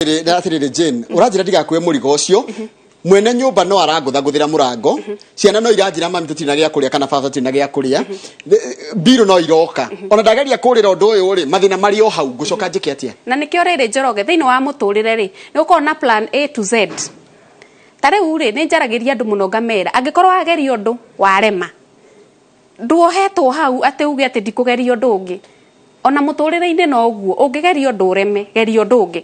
Atĩrĩrĩ Jane, ũranjĩra ndigakue mũrigo ũcio. Mwene nyũmba no arangũthagũthĩra mũrango, ciana no iranjĩra, "Mami, tũtirĩ na gĩa kũrĩa," kana, "Baba, tũtirĩ na gĩa kũrĩa." Mbirũ no iroka. Ona ndageria kũrĩra ũndũ ũyũ rĩ, mathĩna marĩ o hau. Ngũcoka njĩke atĩa? Na nĩkĩo rĩrĩ, Njoroge, thĩinĩ wa mũtũrĩre rĩ, nĩ gũkorwo na plan A to Z. Ta rĩu rĩ, nĩ njaragĩria andũ mũno ngamera, angĩkorwo wageria ũndũ warema, nduohetwo hau atĩ uge atĩ ndikũgeria ũndũ ũngĩ. Ona mũtũrĩre-inĩ no ũguo, ũngĩgeria ũndũ ũreme, geria ũndũ ũngĩ.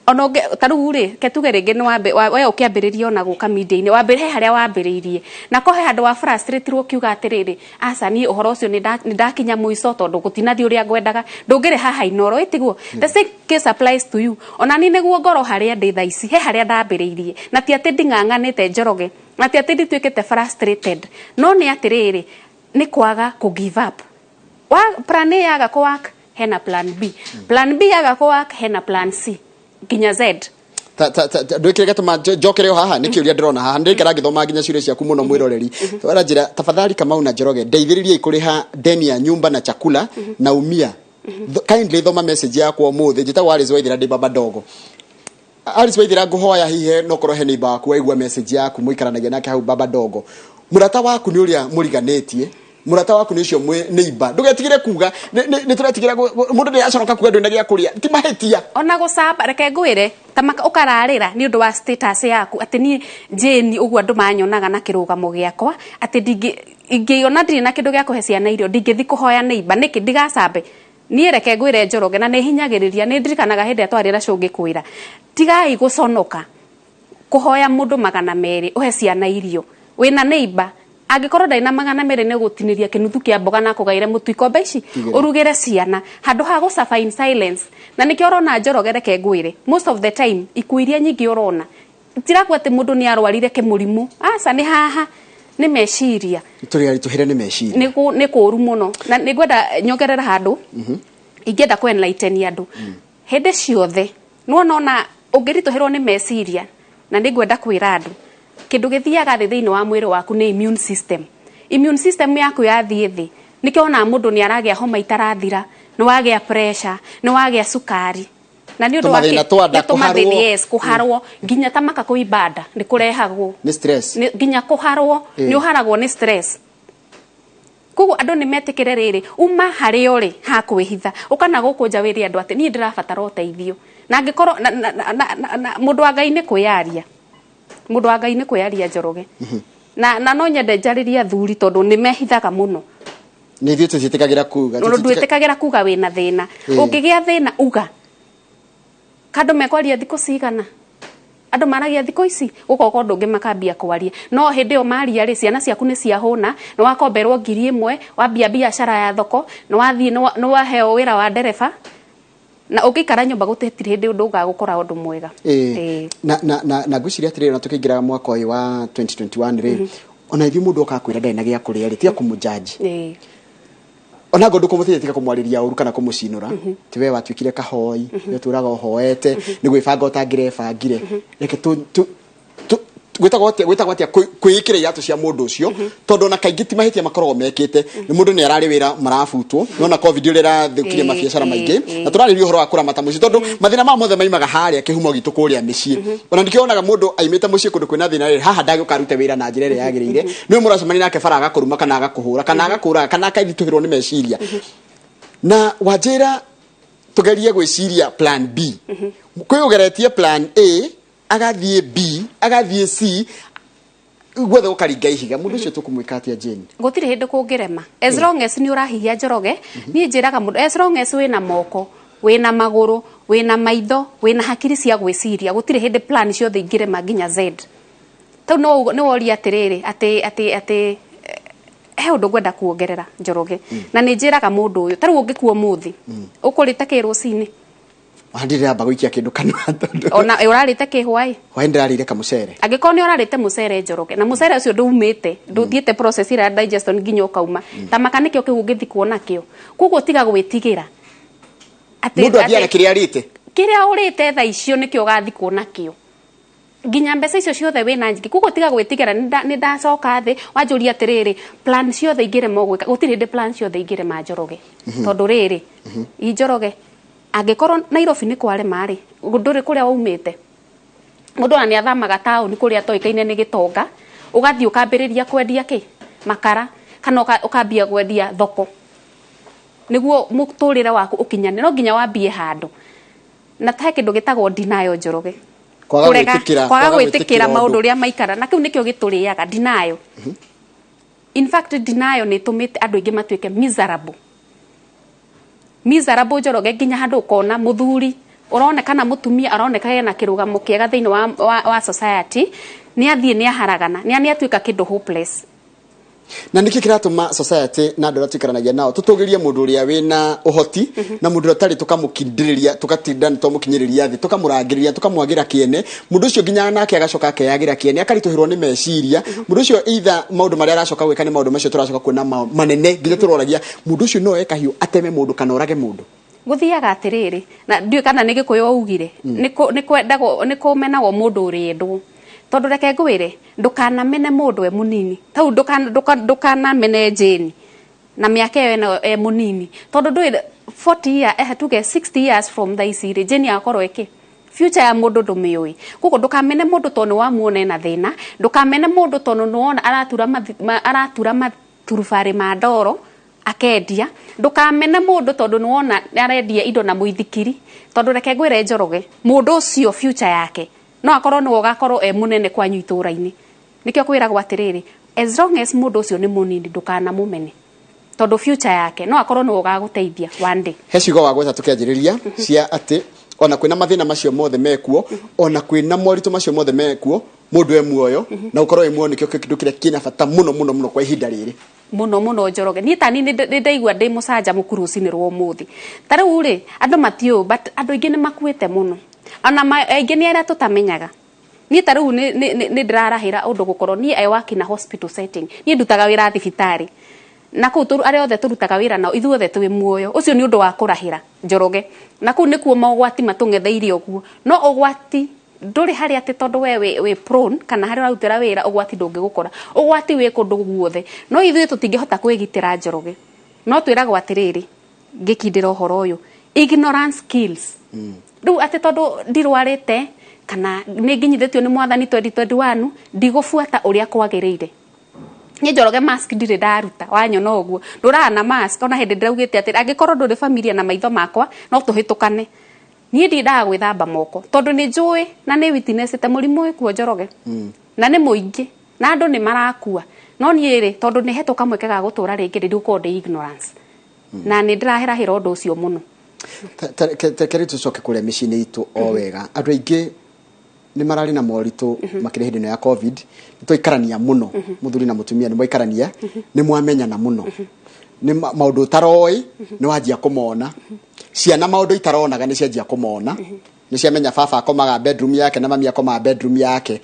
Ona ũngĩ ta rĩu rĩ, ke tuge rĩngĩ nĩ wambe we ũkĩambĩrĩria ona gũka media-inĩ, wambĩ he harĩa wambĩrĩirie na ko he handũ wa frustrate ũkiuga atĩrĩrĩ, "Aca, niĩ ũhoro ũcio nĩ ndakinya mũico tondũ gũtinathiĩ ũrĩa ngwendaga." Ndũngĩrĩ haha inoro ĩtiguo. The same case applies to you. Ona niĩ nĩguo ngorwo harĩa ndĩ thaa ici, he harĩa ndambĩrĩirie, na ti atĩ nding'ang'anĩte, Njoroge, na ti atĩ ndituĩkĩte frustrated, no nĩ atĩrĩrĩ, nĩ kwaga kũ give up. Wa plan A yaga kũ work, hena plan B. Plan B yaga kũ work, hena plan C nginya Z. Ndwĩkĩre gatũma njokere o haha nĩ kĩũria ndĩrona haha. Ndĩrikara ngĩthoma nginya ciũria ciaku mũno. Mwĩroreri aranjĩra, "Tafadhali Kamau na Njoroge, ndeithĩrĩriai kũrĩha deni ya nyumba na chakula, naumia. Kindly thoma message yakwa ũmũthĩ. Njĩtagwo Alice Waithera, ndĩ baba ndogo." Alice Waithera, ngũhoya hihe no korwo he neighbor waku waigua message yaku, mũikaranagia nake hau baba ndogo. Mũrata waku nĩ ũrĩa mũriganĩtie, mũrata waku nĩ ũcio mwĩ neighbor. Ndũgetigĩre kuga. Nĩ tũretigĩra mũndũ nĩ aconoka kuga ndwĩna gĩa kũrĩa. Ti mahĩtia. Ona gũcamba, reke ngwĩre, ta ũkararĩra nĩ ũndũ wa status yaku, atĩ niĩ Jane ũguo andũ manyonaga na kĩrũgamo gĩakwa, atĩ ndingĩ ingĩona ndirĩ na kĩndũ gĩa kũhe ciana irio, ndingĩthi kũhoya neighbor nĩkĩ? Ndigacambe niĩ. Reke ngwĩre, Njoroge, na nĩ hinyagĩrĩria, nĩ ndirikanaga hĩndĩ ĩrĩa twarĩ na show ngĩkwĩra, tigai gũconoka kũhoya mũndũ 200 ũhe ciana irio. Wĩna neighbor, angĩkorwo ndarĩ na 200, nĩ gũtinĩria kĩnuthu kĩa mboga na akũgaĩre mũtu ikombe ici 2. Ũrugĩre ciana handũ ha gũsuffer in silence. Na nĩkĩo ũrona, Njoroge, reke ngwĩre, most of the time ikuũ iria nyingĩ ũrona tirakua atĩ mũndũ nĩ arwarire kĩmũrimũ. Aca, nĩ haha nĩ meciria. Tũrĩ aritũhĩre nĩ meciria. Nĩ kũũru mũno, na nĩ ngwenda nyongerera handũ ingĩenda kũ enlighten andũ hĩndĩ ciothe. Nĩwona, ona ũngĩritũhĩrwo nĩ meciria, na nĩ ngwenda kwĩra andũ, kĩndũ gĩthiaga thĩ thĩinĩ wa mwĩrĩ waku nĩ immune system. Immune system yaku yathiĩ thĩ, nĩkĩo wonaga mũndũ nĩ aragĩa homa itarathira, nĩ wagĩa pressure, nĩ wagĩa cukari, na nĩ ũndũ wa Tũmathĩna twa nda, nĩ tũmathĩna. Kũharwo. Yes, kũharwo, nginya ta maka kũimba nda nĩ kũrehagwo nĩ stress. Nginya kũharwo nĩ ũharagwo nĩ stress. Koguo andũ nĩ metĩkĩre rĩrĩ, uma harĩa ũrĩ ha kwĩhitha, ũkana gũkũ nja wĩre andũ atĩ niĩ ndĩrabatara ũteithio. Na angĩkorwo na mũndũ wa Ngai nĩ kwĩyaria, mũndũ wa Ngai nĩ kwĩyaria, Njoroge. Na no nyende njarĩrie athuri tondũ nĩ mehithaga mũno. Nĩ ithuĩ tũtiĩtĩkagĩra kuga. Tondũ ndwĩtĩkagĩra kuga wĩna thĩna. Ũngĩgĩa thĩna, uga kandũ mekwaria thikũ cigana. Andũ maragia thikũ ici gũkoka ũndũ ũngĩ makambia kwaria, no hĩndĩ ĩyo maria rĩ, ciana ciaku nĩ ciahũna, nĩ wakomberwo 1000, wambia biacara ya thoko, nĩ wathiĩ nĩ waheo wĩra wa ndereba, na ũngĩikara nyũmba gũtirĩ hĩndĩ ũndũ ũgagũkora ũndũ mwega. Na ngwĩciria atĩrĩrĩ, ona tũkĩingĩra mwaka ũyũ wa 2021 rĩ, ona ithuĩ mũndũ oka kwĩra ndarĩ na gĩa kũrĩa rĩ, tiga kũmũjaji. Ona ngo ndũkũmũteithia, tiga kũmwarĩria ũru kana kũmũcinũra, ti we watuĩkire kahoi, we ũtũraga ũhoete nĩ gwĩbanga ũtangĩrebangire. Reke gwĩtagwo atĩa, kwĩĩkĩra iratũ cia mũndũ ũcio, tondũ ona kaingĩ ti mahĩtia makoragwo mekĩte. Nĩ mũndũ nĩ ararĩ wĩra marabutwo, nona COVID ũrĩa ĩrathũkirie mabiacara maingĩ. Na tũrarĩria ũhoro wa kũramata mũciĩ, tondũ mathĩna maya mothe maimaga harĩa kĩhumo gitũ kũrĩa mĩciĩ. Ona nĩkĩo wonaga mũndũ aimĩte mũciĩ kũndũ kwĩna thĩna rĩ, haha ndagĩũka arute wĩra na njĩra ĩrĩa yagĩrĩire. Nĩwe mũracemania nake bara, agakũruma kana agakũhũra kana agakũraga kana akaithitũhĩrwo nĩ meciria. Na wanjĩra tũgerie gwĩciria plan B. Kwĩ ũgeretie plan A, agathiĩ B, agathiĩ C, guothe gũkaringa ihiga. Mũndũ ũcio tũkũmwĩka atĩa, Jane? Gũtirĩ hĩndĩ kũngĩrema as long as nĩ ũrahihia, Njoroge. Niĩ njĩraga mũndũ, as long as wĩna moko, wĩna magũrũ, wĩna maitho, wĩna hakiri cia gwĩciria, gũtirĩ hĩndĩ plan ciothe ingĩrema nginya Z. Tau no nĩ woria atĩrĩrĩ, atĩ he ũndũ ngwenda kuongerera, Njoroge, na nĩ njĩraga mũndũ ũyũ, ta rĩu ũngĩkua ũmũthĩ, ũkũrĩte kĩ rũcinĩ? Ndĩramba gũikia kĩndũ kanua tondũ Ona ũrarĩte kĩ hwaĩ? Hwaĩ ndĩrarĩire kamũcere. Angĩkorwo nĩ ũrarĩte mũcere, Njoroge, na mũcere ũcio ndũumĩte, ndũthiĩte process ĩrĩa ya digestion nginya ũkauma, ta maka nĩkĩo kĩu ũngĩthikwo nakĩo. Koguo tiga gwĩtigĩra atĩ Mũndũ athiaga kĩrĩa arĩte. Kĩrĩa ũrĩte thaa icio nĩkĩo ũgathikwo nakĩo, nginya mbeca icio ciothe wĩna nyingĩ. Koguo tiga gwĩtigĩra. Nĩ ndacoka thĩ wanjũria atĩrĩrĩ, plan ciothe ingĩrema gwĩka, gũtirĩ hĩndĩ plan ciothe ingĩrema, Njoroge, tondũ rĩrĩ i Njoroge. Angĩkorwo Nairobi nĩ kwarema rĩ, ndũrĩ kũrĩa waumĩte. Mũndũ ona nĩ athamaga taũni kũrĩa atoĩkaine nĩ gĩtonga, ũgathiĩ ũkambĩrĩria kwendia kĩ makara, kana ũkambia kwendia thoko nĩguo mũtũrĩre waku ũkinyane. No nginya wambie handũ. Na he kĩndũ gĩtagwo denial, Njoroge. Kwaga Kũrega- gwĩtĩkĩra. Kwaga gwĩtĩkĩra maũndũ ũrĩa maikara, na kĩu nĩkĩo gĩtũrĩaga denial. In fact, denial nĩ ĩtũmĩte andũ aingĩ matuĩke miserable, miserable, Njoroge, nginya handũ ũkona mũthuri ũronekana, mũtumia aroneka ena kĩrũgamo kĩega thĩinĩ wa society, nĩ athiĩ nĩ aharagana, nĩ atuĩka kĩndũ hopeless. Na nĩkĩ kĩratũma society na andũ arĩa tũikaranagia nao tũtũgĩrie mũndũ ũrĩa wĩna ũhoti na mũndũ ũrĩa ũtarĩ tũkamũkindĩrĩria, tũgatinda nĩ twamũkinyĩrĩria thĩ, tũkamũrangĩrĩria, tũkamwagĩra kĩene? Mũndũ ũcio nginya nake agacoka akeyagĩra kĩene, akaritũhĩrwo nĩ meciria. Mũndũ ũcio either maũndũ marĩa aracoka gwĩka nĩ maũndũ macio tũracoka kuona manene, nginya tũroragia mũndũ ũcio no oe kahiũ ateme mũndũ kana orage mũndũ. Gũthiaga atĩrĩrĩ, na ndiũĩ kana nĩ Gĩkũyũ waugire, nĩ kwendagwo nĩ kũmenagwo mũndũ ũrĩendwo. Tondũ reke ngwĩre, ndũkanamene mũndũ e mũnini tau, ndũkanamene Jane na mĩaka ĩyo ĩno e mũnini, tondũ ndũĩ 40 year, tuge 60 years from thaa ici rĩ, Jane agakorwo ĩkĩ future ya mũndũ ndũmĩũĩ. Koguo ndũkamene mũndũ tondũ nĩ wamuona ena thĩna, ndũkamene mũndũ tondũ nĩ wona aratura maturubarĩ ma ndoro akendia, ndũkamene mũndũ tondũ nĩ wona arendia indo na mũithikiri. Tondũ reke ngwĩre, Njoroge, mũndũ ũcio future yake no akorwo nĩwe ũgakorwo e mũnene kwanyu itũũra-inĩ. Nĩkĩo kwĩragwo atĩrĩrĩ, as long as mũndũ ũcio nĩ mũnini, ndũkanamũmene, tondũ future yake no akorwo nĩwe ũgagũteithia one day. He ciugo wagweta tũkĩanjĩrĩria cia atĩ ona kwĩna mathĩna macio mothe mekuo, ona kwĩna moritũ macio mothe mekuo, mũndũ e muoyo, na gũkorwo wĩ muoyo nĩkĩo kĩndũ kĩrĩa kĩna bata mũno mũno mũno kwa ihinda rĩrĩ. Mũno mũno, Njoroge. Niĩ tani nĩ ndaigua ndĩ mũcanjamũku rũcinĩ rwa ũmũthĩ. Ta rĩu rĩ, andũ matiũĩ, but andũ aingĩ nĩ makuĩte mũno, ona aingĩ nĩ arĩa tũtamenyaga. Niĩ ta rĩu nĩ ndĩrarahĩra ũndũ gũkorwo niĩ I work in a hospital setting. Niĩ ndutaga wĩra thibitarĩ, na kũu arĩa othe tũrutaga wĩra nao, ithuothe twĩ muoyo. Ũcio nĩ ũndũ wa kũrahĩra, Njoroge. Na kũu nĩkuo mogwati matũng'etheire ũguo. No ũgwati ndũrĩ harĩa atĩ tondũ we wĩ prone kana harĩa ũrarutĩra wĩra, ũgwati ndũngĩgũkora. Ũgwati wĩ kũndũ guothe, no ithuĩ tũtingĩhota kwĩgitĩra, Njoroge. No twĩragwo atĩrĩrĩ, ngĩkindĩra ũhoro ũyũ, ignorance kills. Rĩu atĩ tondũ ndirwarĩte kana nĩ nginyithĩtio nĩ mwathani 2021, ndigũbuata ũrĩa kwagĩrĩire. Niĩ, Njoroge, mask ndirĩ ndaruta. Wanyona ũguo ndũraga na mask, ona hĩndĩ ndĩraugĩte atĩ angĩkorwo ndũrĩ familia na maitho makwa, no tũhĩtũkane. Niĩ ndiendaga gwĩthamba moko tondũ nĩ njũĩ na nĩ witnessĩte mũrimũ wĩkuo, Njoroge, na nĩ mũingĩ na andũ nĩ marakua. No niĩ rĩ, tondũ nĩ hetwo kamweke ga gũtũra rĩngĩ rĩ, ndigũkorwo ndĩ ignorance, na nĩ ndĩraherahĩra ũndũ ũcio mũno. Reke rĩu tũcoke kũrĩa mĩciĩ-inĩ itũ o wega. Andũ aingĩ nĩ mararĩ na moritũ makĩria hĩndĩ ĩno ya COVID. Nĩ twaikarania mũno, mũthuri na mũtumia nĩ mwaikarania, nĩ mwamenyana mũno, nĩ maũndũ ũtaroĩ nĩ wanjia kũmona, ciana maũndũ itaronaga nĩ cianjia kũmona, nĩ ciamenya baba akomaga bedroom yake na mami akomaga bedroom yake.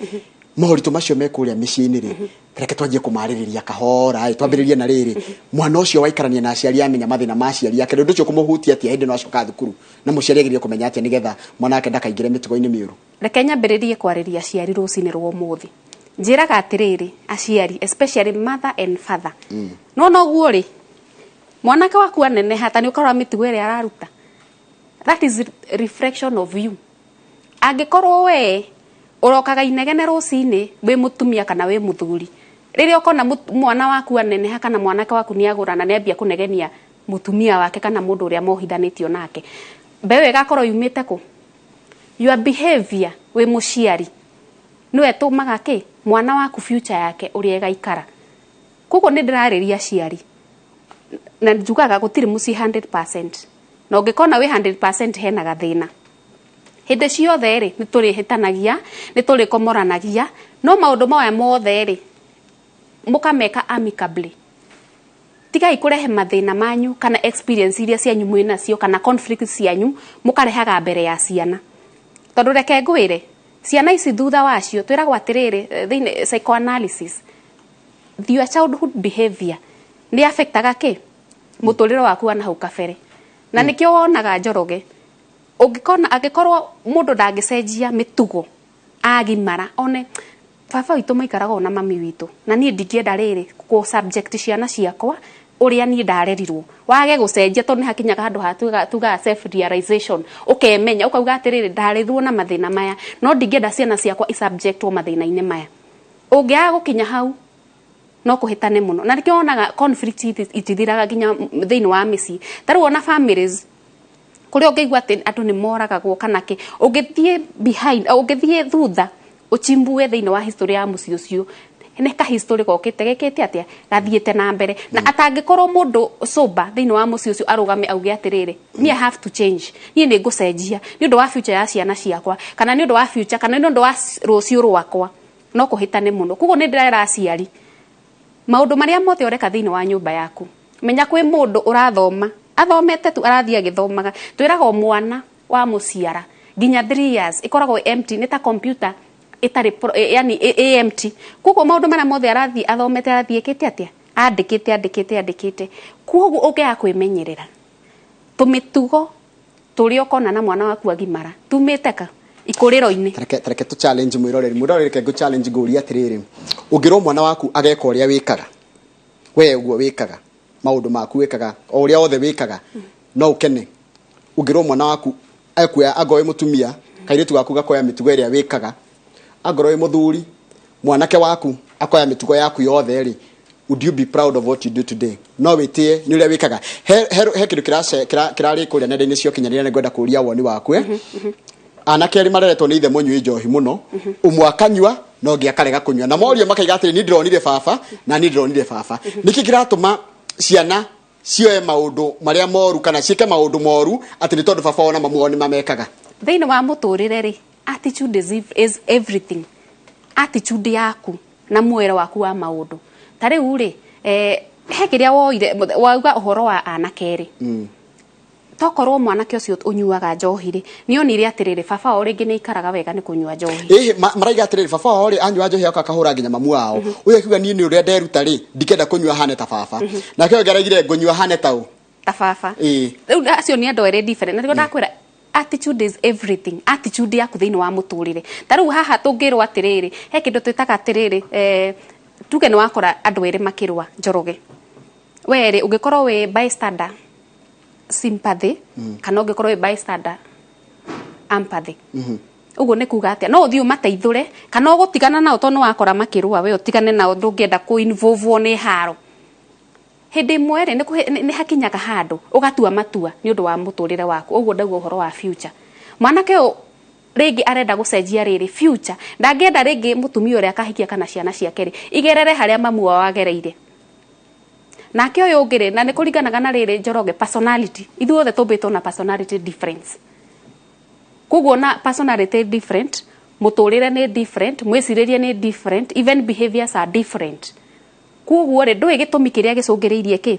Moritũ macio me kũrĩa mĩciĩ-inĩ rĩ, reke twanjie kũmarĩrĩria kahora ĩ. Twambĩrĩrie na rĩrĩ, mwana ũcio waikarania na aciari amenya mathĩna ma aciari ake, ũndũ ũcio kũmũhutia atĩa hĩndĩ ĩno acoka thukuru? Na mũciari agĩrĩire kũmenya atĩa nĩgetha mwana wake ndakaingĩre mĩtugo-inĩ mĩũru? Reke nyambĩrĩrie kwarĩria aciari rũcinĩ rwa ũmũthĩ. Njĩraga atĩrĩrĩ, aciari, especially mother and father, no noguo rĩ, mwanake waku aneneha, ta nĩ ũkarora mĩtugo ĩrĩa araruta, that is reflection of you. Angĩkorwo we ũrokaga inegene rũcinĩ wĩ mũtumia kana wĩ mũthuri, rĩrĩa ũkona mwana waku aneneha kana mwanake waku nĩ agũra na nĩ ambia kũnegenia mũtumia wake kana mũndũ ũrĩa mohithanĩtio nake, mbeũ ĩyo ĩgakorwo yumĩte kũ? Your behavior wĩ mũciari nĩwe ĩtũmaga kĩ mwana waku future yake ũrĩa ĩgaikara. Koguo nĩ ndĩrarĩria aciari na njugaga gũtirĩ mũciĩ 100%, na ũngĩkona wĩ 100% hena gathĩna. Hĩndĩ ciothe rĩ, nĩ tũrĩhĩtanagia, nĩ tũrĩkomoranagia, no maũndũ maya mothe rĩ, mũkameka amicably. Tigai kũrehe mathĩna manyu kana experience iria cianyu mwĩ nacio kana conflict cianyu mũkarehaga mbere ya ciana. Tondũ reke ngwĩre, ciana ici thutha wacio twĩragwo atĩrĩrĩ, thĩinĩ psychoanalysis, your childhood behavior nĩ affectaga kĩ mũtũrĩre waku wa nahau kabere. Na nĩkĩo wonaga, Njoroge, ũngĩkona angĩkorwo mũndũ ndangĩcenjia mĩtugo agimara, one baba witũ maikaraga ũũ na mami witũ, na niĩ ndingĩenda rĩrĩ kũ subject ciana ciakwa Ũrĩa niĩ ndarerirwo, wage gũcenjia, tondũ nĩ hakinyaga handũ ha tugaga self realization, ũkemenya ũkauga atĩrĩrĩ, ndarerirwo na mathĩna maya, no ndingĩenda ciana ciakwa isubjectwo mathĩna-inĩ maya. Ũngĩaga gũkinya hau, no kũhĩtane mũno, na nĩkĩo wonaga conflict itithiraga nginya thĩinĩ wa mĩciĩ. Ta rĩu ona families kũrĩa ũngĩigua atĩ andũ nĩ moragagwo kana kĩ, ũngĩthiĩ behind, ũngĩthiĩ thutha ũchimbue thĩinĩ wa history ya mũciĩ ũcio, nĩ ka history gokĩte gekĩte atĩa, gathiĩte na mbere, na atangĩkorwo mũndũ sober thĩinĩ wa mũciĩ ũcio arũgame auge atĩrĩrĩ, "Me, I have to change, niĩ nĩ ngũcenjia nĩ ũndũ wa future ya ciana ciakwa, kana nĩ ũndũ wa future, kana nĩ ũndũ wa rũciũ rwakwa," no kũhĩtane mũno. Koguo nĩ ndĩrera aciari, maũndũ marĩa mothe ũreka thĩinĩ wa nyũmba yaku, menya kwĩ mũndũ ũrathoma, athomete tu, arathiĩ agĩthomaga. Twĩraga mwana wa mũciara nginya 3 years ĩkoragwo empty, nĩ ta computer ĩtarĩ yani ĩ empty. Koguo maũndũ marĩa mothe arathiĩ athomete, arathiĩ ĩkĩte atĩa, andĩkĩte, andĩkĩte, andĩkĩte. Koguo ũngĩaga kwĩmenyerera, tũmĩtugo tũrĩa ũkona na mwana waku agimara tumĩte ka ikũrĩro-inĩ. Tareke tu challenge mwiroreri. Mwiroreri, reke ngũ challenge, ngũrie atĩrĩrĩ, ũngĩrwo mwana waku ageka ũrĩa wĩkaga we, ũguo wĩkaga maũndũ maku, wĩkaga o ũrĩa wothe wĩkaga, no ũkene? Ũngĩrwo mwana waku ekuoya, angorwo wĩ mũtumia, kairĩtu gaku gakoya mĩtugo ĩrĩa wĩkaga, angorwo wĩ mũthuri, mwanake waku akoya mĩtugo yaku yothe rĩ, would you be proud of what you do today? No wĩtĩe nĩ ũrĩa wĩkaga? He kĩndũ kĩrarĩ kũrĩa nenda-inĩ cia ũkinyanĩria, nĩ ngwenda kũria woni waku, eh? Anake erĩ mareretwo nĩ ithe mũnyui njohi mũno, ũmwe akanyua no ũngĩ akarega kũnyua, na morio makaiga atĩrĩ, "Niĩ ndĩronire baba na niĩ ndĩronire baba." Nĩkĩ kĩratũma ciana cioe maũndũ marĩa moru kana ciĩke maũndũ moru atĩ nĩ tondũ baba wao na mamu wao nĩ mamekaga? Thĩinĩ wa mũtũrĩre rĩ, attitude is everything. Attitude yaku na muoere waku wa maũndũ. Ta rĩu rĩ, he kĩrĩa woire wauga ũhoro wa anake rĩ, tokorwo mwanake ũcio ũnyuaga njohi rĩ, nĩ onire atĩrĩrĩ, baba wao rĩngĩ nĩ aikaraga wega nĩ kũnyua njohi. Ĩhĩ, maraiga atĩrĩrĩ, baba wao rĩ, anyua njohi akoka akahũra nginya mamu wao. Ũyũ akiuga, "Niĩ nĩ ũrĩa nderuta rĩ, ndikenda kũnyua hane ta baba." Nake ũyũ ũngĩ araigire, "Ngũnyua hane ta ũ?" Ta baba. Rĩu acio nĩ andũ erĩ different, na nĩguo ndakwĩra attitude is everything. Attitude yaku thĩinĩ wa mũtũrĩre. Ta rĩu haha tũngĩrwo atĩrĩrĩ, he kĩndũ twĩtaga atĩrĩrĩ, tuge nĩ wakora andũ erĩ makĩrũa, Njoroge, werĩ ũngĩkorwo wĩ bystander sympathy kana ũngĩkorwo wĩ bystander empathy. Ũguo nĩ kuga atĩa? No ũthiĩ ũmateithũre kana ũgũtigana nao, tondũ nĩ wakora makĩrũa, we ũtigane nao, ndũngĩenda kũ-involve nĩ haro. Hĩndĩ ĩmwe rĩ, nĩ hakinyaga handũ ũgatua matua nĩ ũndũ wa mũtũrĩre waku. Ũguo ndauga ũhoro wa future, mwanake ũyũ rĩngĩ arenda gũcenjia rĩrĩ future, ndangĩenda rĩngĩ mũtumia ũrĩa akahikia kana ciana ciake rĩ igerere harĩa mamu wao agereire. Nake ũyũ ũngĩ rĩ, na nĩ kũringanaga na rĩrĩ, Njoroge, personality. Ithuothe tũmbĩtwo na personality difference. Koguo na personality different, mũtũrĩre nĩ different, mwĩcirĩrie nĩ different, even behaviors are different. Koguo rĩ, ndũĩ gĩtũmi kĩrĩa gĩcũngĩrĩirie kĩ.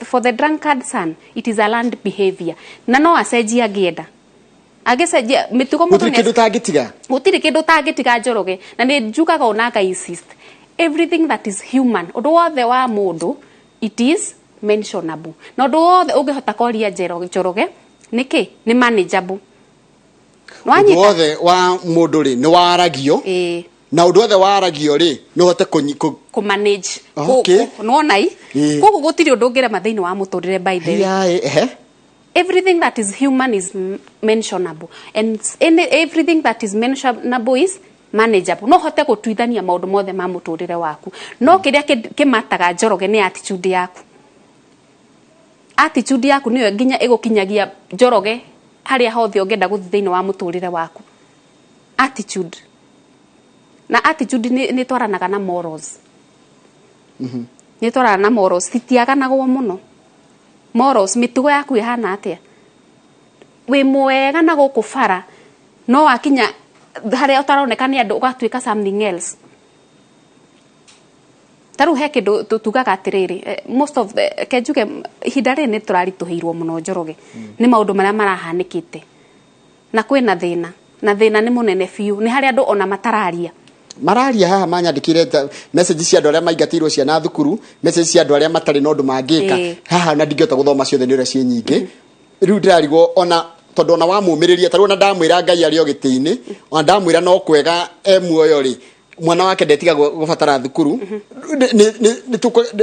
For the drunkard son, it is a learned behavior, na no acenjie angĩenda, angĩcenjia mĩtugo mũndũ Gũtirĩ kĩndũ ũtangĩtiga. Gũtirĩ kĩndũ ũtangĩtiga, Njoroge, na nĩ njugaga ona nga insist, everything that is human, ũndũ wothe wa mũndũ, it is mentionable, na ũndũ wothe ũngĩhota kwaria, Njoroge, nĩkĩ nĩ manageable. Ũndũ Nĩwanyita? wothe wa mũndũ rĩ, nĩ waragio. Na ũndũ wothe waragio rĩ, nĩ ũhote kũmanage. Nĩwona i? Koguo gũtirĩ ũndũ ũngĩrema thĩinĩ wa mũtũrĩre, by the way. Hiya, ehe. Everything that is human is mentionable and everything that is mentionable is manageable. No hote gũtuithania maũndũ mothe ma mũtũrĩre waku, no kĩrĩa kĩmataga, Njoroge, nĩ attitude yaku. Attitude yaku nĩyo nginya ĩgũkinyagia, Njoroge, harĩa hothe ũngĩenda gũthiĩ thĩinĩ wa mũtũrĩre waku. Attitude, na attitude nĩ twaranaga na morals, nĩ twaranaga na morals, citiaganagwo mũno. Morals, mĩtugo yaku ĩhana atĩa? Wĩ mwega na gũkũ bara, no wakinya harĩa ũtaroneka nĩ andũ, ũgatuĩka something else. Ta rĩu he kĩndũ tugaga atĩrĩrĩ, most of the, ke njuge ihinda rĩrĩ nĩ tũraritũhĩirwo mũno, Njoroge, nĩ maũndũ marĩa marahanĩkĩte, na kwĩna thĩna, na thĩna nĩ mũnene biũ, nĩ harĩa andũ ona matararia. Mararia haha, manyandĩkĩire message cia andũ arĩa maingatĩirwo ciana thukuru, message cia andũ arĩa matarĩ na ũndũ mangĩka. Haha na ndingĩhota gũthoma ciothe nĩ ũrĩa ciĩ nyingĩ. Rĩu ndĩrarigwo ona tondũ ona wamũmĩrĩria, ta rĩu ona ndamwĩra Ngai arĩ o gĩtĩ-inĩ, ona ndamwĩra no kwega e muoyo rĩ, Mwana wake ndetiga gũbatara thukuru.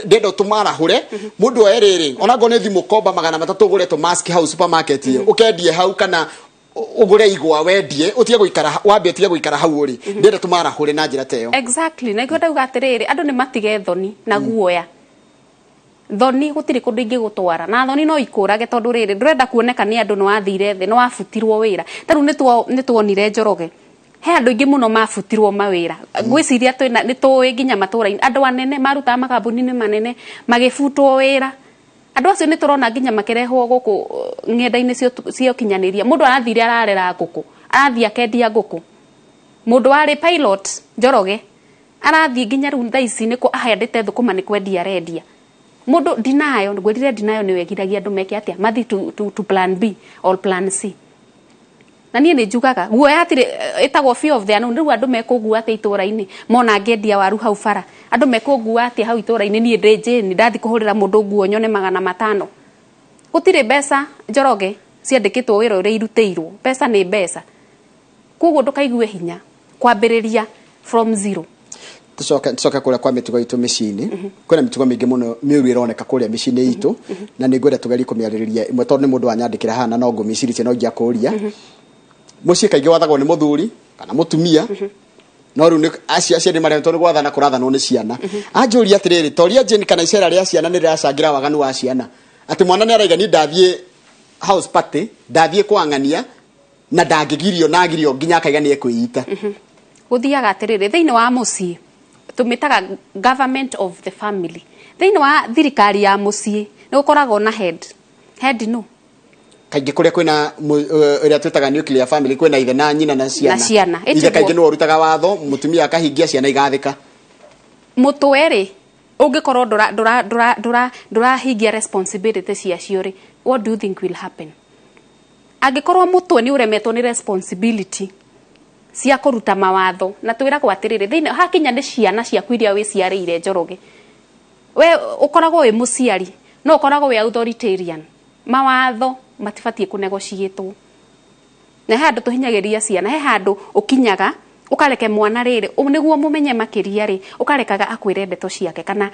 Ndenda tũmarahũre mũndũ oe rĩrĩ, onakorwo nĩ thimũ, komba 300 ũgũre tũ mask hau supermarket, ũkendie hau, kana ũgũre igwa wendie, ũtige gũikara wambe, ũtige gũikara hau ũrĩ. Ndenda tũmarahũre na njĩra ta ĩyo. Exactly, na ndauga atĩrĩrĩ, andũ nĩ matige thoni na guoya. Thoni gũtirĩ kũndũ ingĩgũtwara, na thoni no ikũrage, tondũ rĩrĩ, ndũrenda kuoneka nĩ andũ nĩ wathire thĩ, nĩ wabutirwo wĩra. Ta rĩu nĩ tuonire, Njoroge, he andũ aingĩ mũno mabutirwo mawĩra. Ngwĩciria twĩna nĩ tũĩ nginya matũra-inĩ andũ anene marutaga makambuni-inĩ manene magĩbutwo wĩra. Andũ acio nĩ tũrona nginya makĩrehwo gũkũ ng'enda-inĩ cia ũkinyanĩria. Mũndũ arathire ararera ngũkũ, arathiĩ akendia ngũkũ. Mũndũ warĩ pilot, Njoroge, arathiĩ nginya rĩu thaa ici nĩ ahandĩte thũkũma, nĩ kwendia arendia. Mũndũ ndinayo ngwĩrire ndinayo nĩyo ĩgiragia andũ meke atĩa, mathi to plan B or plan C. Na niĩ nĩ njugaga guoya hatirĩ, ĩtagwo fear of the unknown. Rĩu andũ mekũngua atĩa itũra-inĩ mona ngĩendia waru hau bara? Andũ mekũngua atĩa hau itũra-inĩ niĩ ndĩ Jane, ndathi kũhũrĩra mũndũ nguo nyone 500? Gũtirĩ mbeca, Njoroge, ciandĩkĩtwo wĩra ũrĩa irutĩirwo. Mbeca nĩ mbeca, koguo ndũkaigue hinya kwambĩrĩria from zero. Tucoke kũrĩa kwa mĩtugo itũ mĩciĩ-inĩ. Kwĩna mĩtugo mĩingĩ mũno mĩũru ĩroneka kũrĩa mĩciĩ-inĩ itũ, na nĩ ngwenda tũgerie kũmĩarĩrĩria ĩmwe, tondũ nĩ mũndũ wanyandĩkĩra haha na no ngũmĩcirĩtie no ingĩakũria. Mũciĩ kaingĩ wathagwo nĩ mũthuri kana mũtumia, no rĩu nĩ acio aciari marehetwo nĩ gwathana kũrathanwo nĩ ciana. Anjũria atĩrĩrĩ, toria Jane kana icera rĩa ciana nĩ rĩracangĩra waganu wa ciana, atĩ mwana nĩ araiga ni ndathiĩ house party, ndathiĩ kwang'ania, na ndangĩgirio na agirio nginya akaiga nĩ ekwĩita. Gũthiaga atĩrĩrĩ, thĩinĩ wa mũciĩ tũmĩtaga government of the family. Thĩinĩ wa thirikari ya mũciĩ nĩ gũkoragwo na head. Head no Kaingĩ kũrĩa kwĩna ĩrĩa twĩtaga nuclear family, kwĩna ithe na nyina na ciana. Na ciana. Ithe Ĩtiguo. kaingĩ nĩwe ũrutaga watho, mũtumia akahingia, ciana igathĩka. Mũtwe rĩ, ũngĩkorwo ndũrahingia responsibility ciacio rĩ, what do you think will happen? Angĩkorwo mũtwe nĩ ũremetwo nĩ responsibility cia kũruta mawatho, na twĩragwo atĩrĩrĩ, thĩinĩ hakinya nĩ ciana ciaku iria wĩciarĩire, Njoroge, we ũkoragwo wĩ mũciari, no ũkoragwo wĩ authoritarian. Mawatho matibatiĩ kũnegotiatwo, na he handũ tũhinyagĩrĩria ciana. He handũ ũkinyaga ũkareke mwana rĩrĩ, nĩguo mũmenye makĩria rĩ, ũkarekaga akwĩre ndeto ciake, kana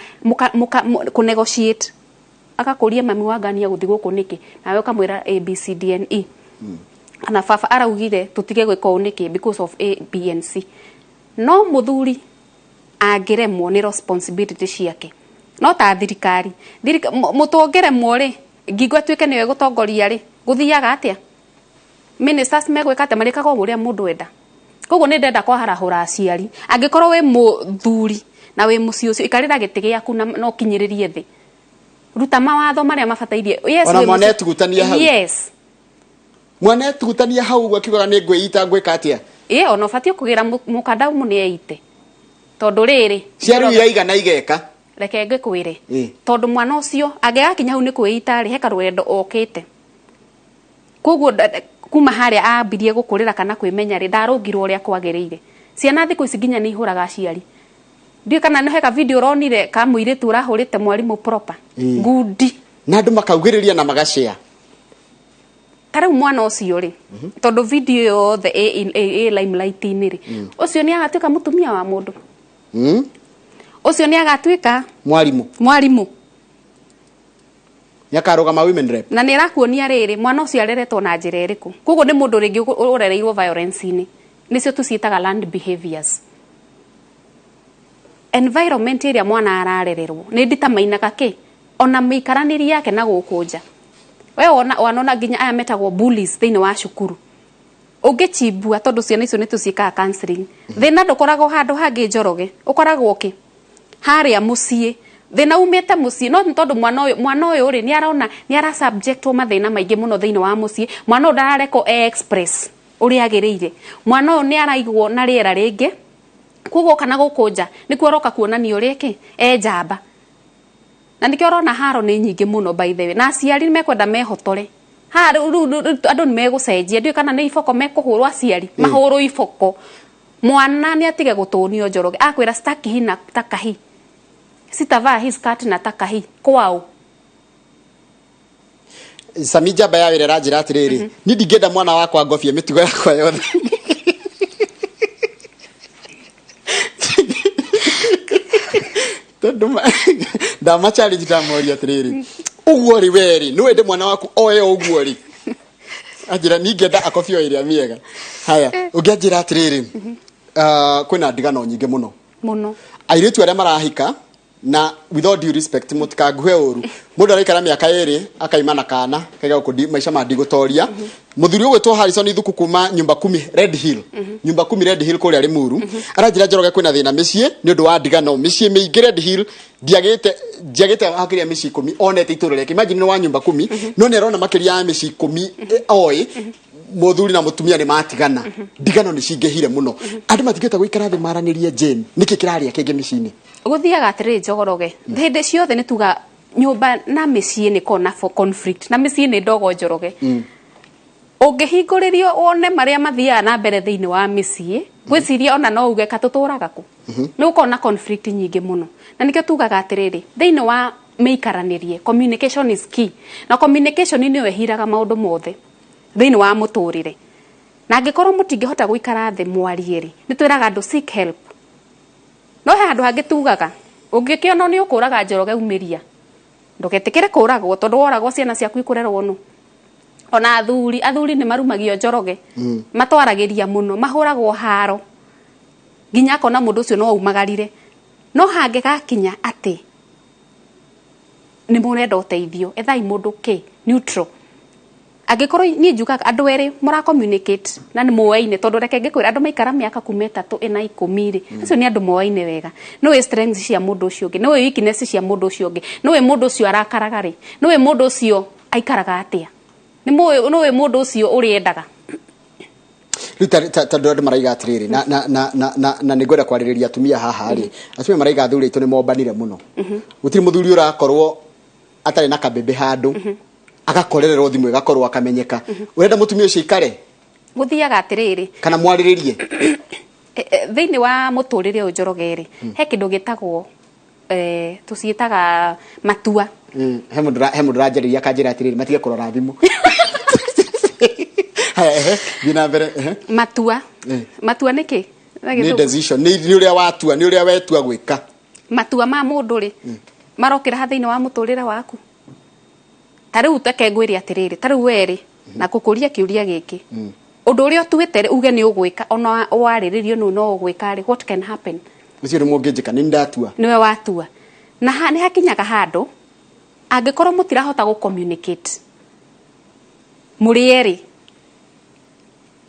kũnegotiate, agakũria, "Mami wangania gũthiĩ gũkũ nĩkĩ?" Nawe ũkamwĩra A B C D and E, kana, "Baba araugire tũtige gwĩka ũũ nĩkĩ?" Because of A B and C. No mũthuri angĩremwo nĩ responsibility ciake, no ta thirikari, mũtwe ũngĩremwo rĩ, ngingo ĩtuĩke nĩyo ĩgũtongoria rĩ, gũthiaga atĩa? Ministers megwĩka atĩa? Marĩkaga o ũrĩa mũndũ enda. Koguo nĩ ndenda kwaharahũra aciari, angĩkorwo wĩ mũthuri na wĩ mũciĩ ũcio, ikarĩra gĩtĩ gĩaku na ũkinyĩrĩrie thĩ, ruta mawatho marĩa mabatairie. Yes, Ona wĩ mwana etugutania hau. Yes. Mwana etugutania hau ũguo akiugaga nĩ ngwĩita, ngwĩka atĩa? Ĩ, ona ũbatiĩ kũgĩra mũkanda ũmwe nĩ eite, tondũ rĩrĩ, Cia rĩu iraigana igeka. Reke ngĩkwĩre. Tondũ mwana ũcio angĩgakinya hau nĩ kwĩita rĩ, he karũgendo okĩte. Koguo kuma harĩa ambirie gũkũrĩra kana kwĩmenya rĩ, ndarũngirwo ũrĩa kwagĩrĩire. Ciana thikũ ici nginya nĩ ihũraga aciari. Ndiũĩ kana nĩ heka video ũronire ka mũirĩtu ũrahũrĩte mwarimũ proper ngundi. Na andũ makaugĩrĩria na magacĩa. Ta rĩu mwana ũcio rĩ, tondũ video yothe ĩ limelight-inĩ rĩ, ũcio nĩ agatuĩka mũtumia wa mũndũ? Ũcio nĩ agatuĩka mwarimũ? Mwarimũ. Nĩ akarũgama women rep. Na nĩ ĩrakuonia rĩrĩ, mwana ũcio areretwo na njĩra ĩrĩkũ. Koguo nĩ mũndũ rĩngĩ ũrereirwo violence-inĩ, nĩcio tũciĩtaga learned behaviors. Environment ĩrĩa mwana ararererwo nĩ nditamainaga kĩ ona mĩikaranĩrie yake na gũkũ nja. We wona wanona nginya aya metagwo bullies thĩinĩ wa cukuru, ũngĩchimbua, tondũ ciana icio nĩ tũciĩkaga counseling, thĩna ndũkoragwo handũ hangĩ, Njoroge, ũkoragwo kĩ harĩa mũciĩ. Thĩna umĩte mũciĩ, no nĩ tondũ mwana ũyũ rĩ, nĩ arona nĩ ara subjectwo mathĩna maingĩ mũno thĩinĩ wa mũciĩ. Mwana ũyũ ndararekwo e express ũrĩa agĩrĩire. Mwana ũyũ nĩ araigwo na rĩera rĩngĩ, koguo kana gũkũ nja nĩkuo aroka kuonania ũrĩa kĩ e njamba. Na nĩkĩo ũrona haro nĩ nyingĩ mũno, by the way, na aciari nĩ mekwenda mehotore haha. Rĩu andũ nĩ megũcenjia. Ndiũĩ kana nĩ iboko mekũhũrwo, aciari mahũrwo iboko. Mwana nĩ atige gũtũnio, Njoroge. Akwĩra, "Staki hii, nataka hii, sitavaa hii skirt, nataka hii." Kwao. Sami njamba ya wĩra ĩranjĩra atĩrĩrĩ, niĩ ndingĩenda mwana wakwa ngobie mĩtugo yakwa yothe. Andũ ndama challenge, ndamoria atĩrĩrĩ, ũguo rĩ, we rĩ, nĩ wende mwana waku oe ũguo rĩ? Anjĩra ningĩenda akobio ĩrĩa mĩega. Haya, ũngĩ anjĩra atĩrĩrĩ, kwĩna ndigano nyingĩ mũno. Mũno. Airĩtu arĩa marahika, na with all due respect, mũtikanguhe ũru, mũndũ araikara mĩaka 2 akaima na kana kaiga gũkũ maica ma ndigũtoria. Mũthuri ũgwĩtwo Harrison Ithuku kuma nyumba kumi Red Hill, nyumba kumi Red Hill kũrĩa Limuru, aranjĩra, "Njoroge, kwĩna thĩna mĩciĩ nĩ ũndũ wa ndigano. Mĩciĩ mĩingĩ Red Hill ndiagĩte, njiagĩte hakĩria mĩciĩ 10 onete itũra rĩake." Imagine, nĩ wa nyumba kumi, no nĩ arona makĩria ya mĩciĩ 10 oĩ mũthuri na mũtumia nĩ matigana. Ndigano nĩ cingĩhire mũno, andũ matingĩhota gũikara thĩ maranĩrie. Jane, nĩkĩ kĩrarĩa kĩngĩ mĩciĩ-inĩ? Gũthiaga atĩrĩrĩ, Njoroge, hĩndĩ ciothe nĩ tuga nyũmba na mĩciĩ nĩ koragwo na conflict, na mĩciĩ nĩ ndogo. Njoroge, ũngĩhingũrĩrio wone marĩa mathiaga na mbere thĩinĩ wa mĩciĩ, ngwĩciria ona no uge ka tũtũraga kũ. Nĩ gũkorwo na conflict nyingĩ mũno, na nĩkĩo tugaga atĩrĩrĩ, thĩinĩ wa mĩikaranĩrie, communication is key, na communication nĩyo ĩhiraga maũndũ mothe thĩinĩ wa mũtũrĩre. Na angĩkorwo mũtingĩhota gũikara thĩ mwarie rĩ, nĩ twĩraga andũ seek help. No he handũ hangĩ tugaga ũngĩkĩona nĩ ũkũraga, Njoroge, umĩria, ndũgetĩkĩre kũragwo, tondũ woragwo ciana ciaku ikũrerwo nũ? Ona athuri nĩ marumagio, Njoroge. Matwaragĩria mũno, mahũragwo haro nginya akona mũndũ ũcio no aumagarire. No hangĩgakinya atĩ nĩ mũrenda ũteithio, ethai mũndũ kĩ neutral. Angĩkorwo niĩ njugaga andũ erĩ mũra communicate na nĩ moaine, tondũ reke ngĩkwĩra, andũ maikara mĩaka kuma 3, 4, 10 rĩ, acio nĩ andũ moaine wega. Nĩũĩ strengths cia mũndũ ũcio ũngĩ, nĩũĩ weakness cia mũndũ ũcio ũngĩ, nĩũĩ mũndũ ũcio arakaraga rĩ, nĩũĩ mũndũ ũcio aikaraga atĩa, nĩũĩ mũndũ ũcio ũrĩa endaga. Rĩu tondũ andũ maraiga atĩrĩrĩ, na nĩ ngwenda kwarĩrĩria atumia haha rĩ, atumia maraiga athuri aitũ nĩ mombanire mũno. Gũtirĩ mũthuri ũrakorwo atarĩ na kabebe handũ, agakorererwo thimũ, ĩgakorwo akamenyeka. Ũrenda mũtumia ũcio aikare? Gũthiaga atĩrĩrĩ, kana mwarĩrĩrie? Thĩinĩ wa mũtũrĩre ũyũ, Njoroge rĩ, he kĩndũ gĩtagwo tũciĩtaga matua. He mũndũ ũranjarĩria akanjĩra atĩrĩrĩ, matige kũrora thimũ. Haya, ehe, thiĩ na mbere, ehe. Matua. Matua nĩ kĩ? Na nĩ Gĩthũngũ? Decision, nĩ ũrĩa watua, nĩ ũrĩa wetua gwĩka. Matua ma mũndũ rĩ, marokĩra ha thĩinĩ wa mũtũrĩre waku? Ta rĩu teke ngwĩre atĩrĩrĩ, ta rĩu we rĩ, na gũkũria kĩũria gĩkĩ, ũndũ ũrĩa ũtuĩte rĩ, uge nĩ ũgwĩka, ona warĩrĩrio nũ no ũgwĩka rĩ, what can happen? Ũcio nĩ mũngĩnjĩka, nĩ ndatua. Nĩwe watua. Na nĩ hakinyaga handũ angĩkorwo mũtirahota gũ communicate mũrĩ erĩ,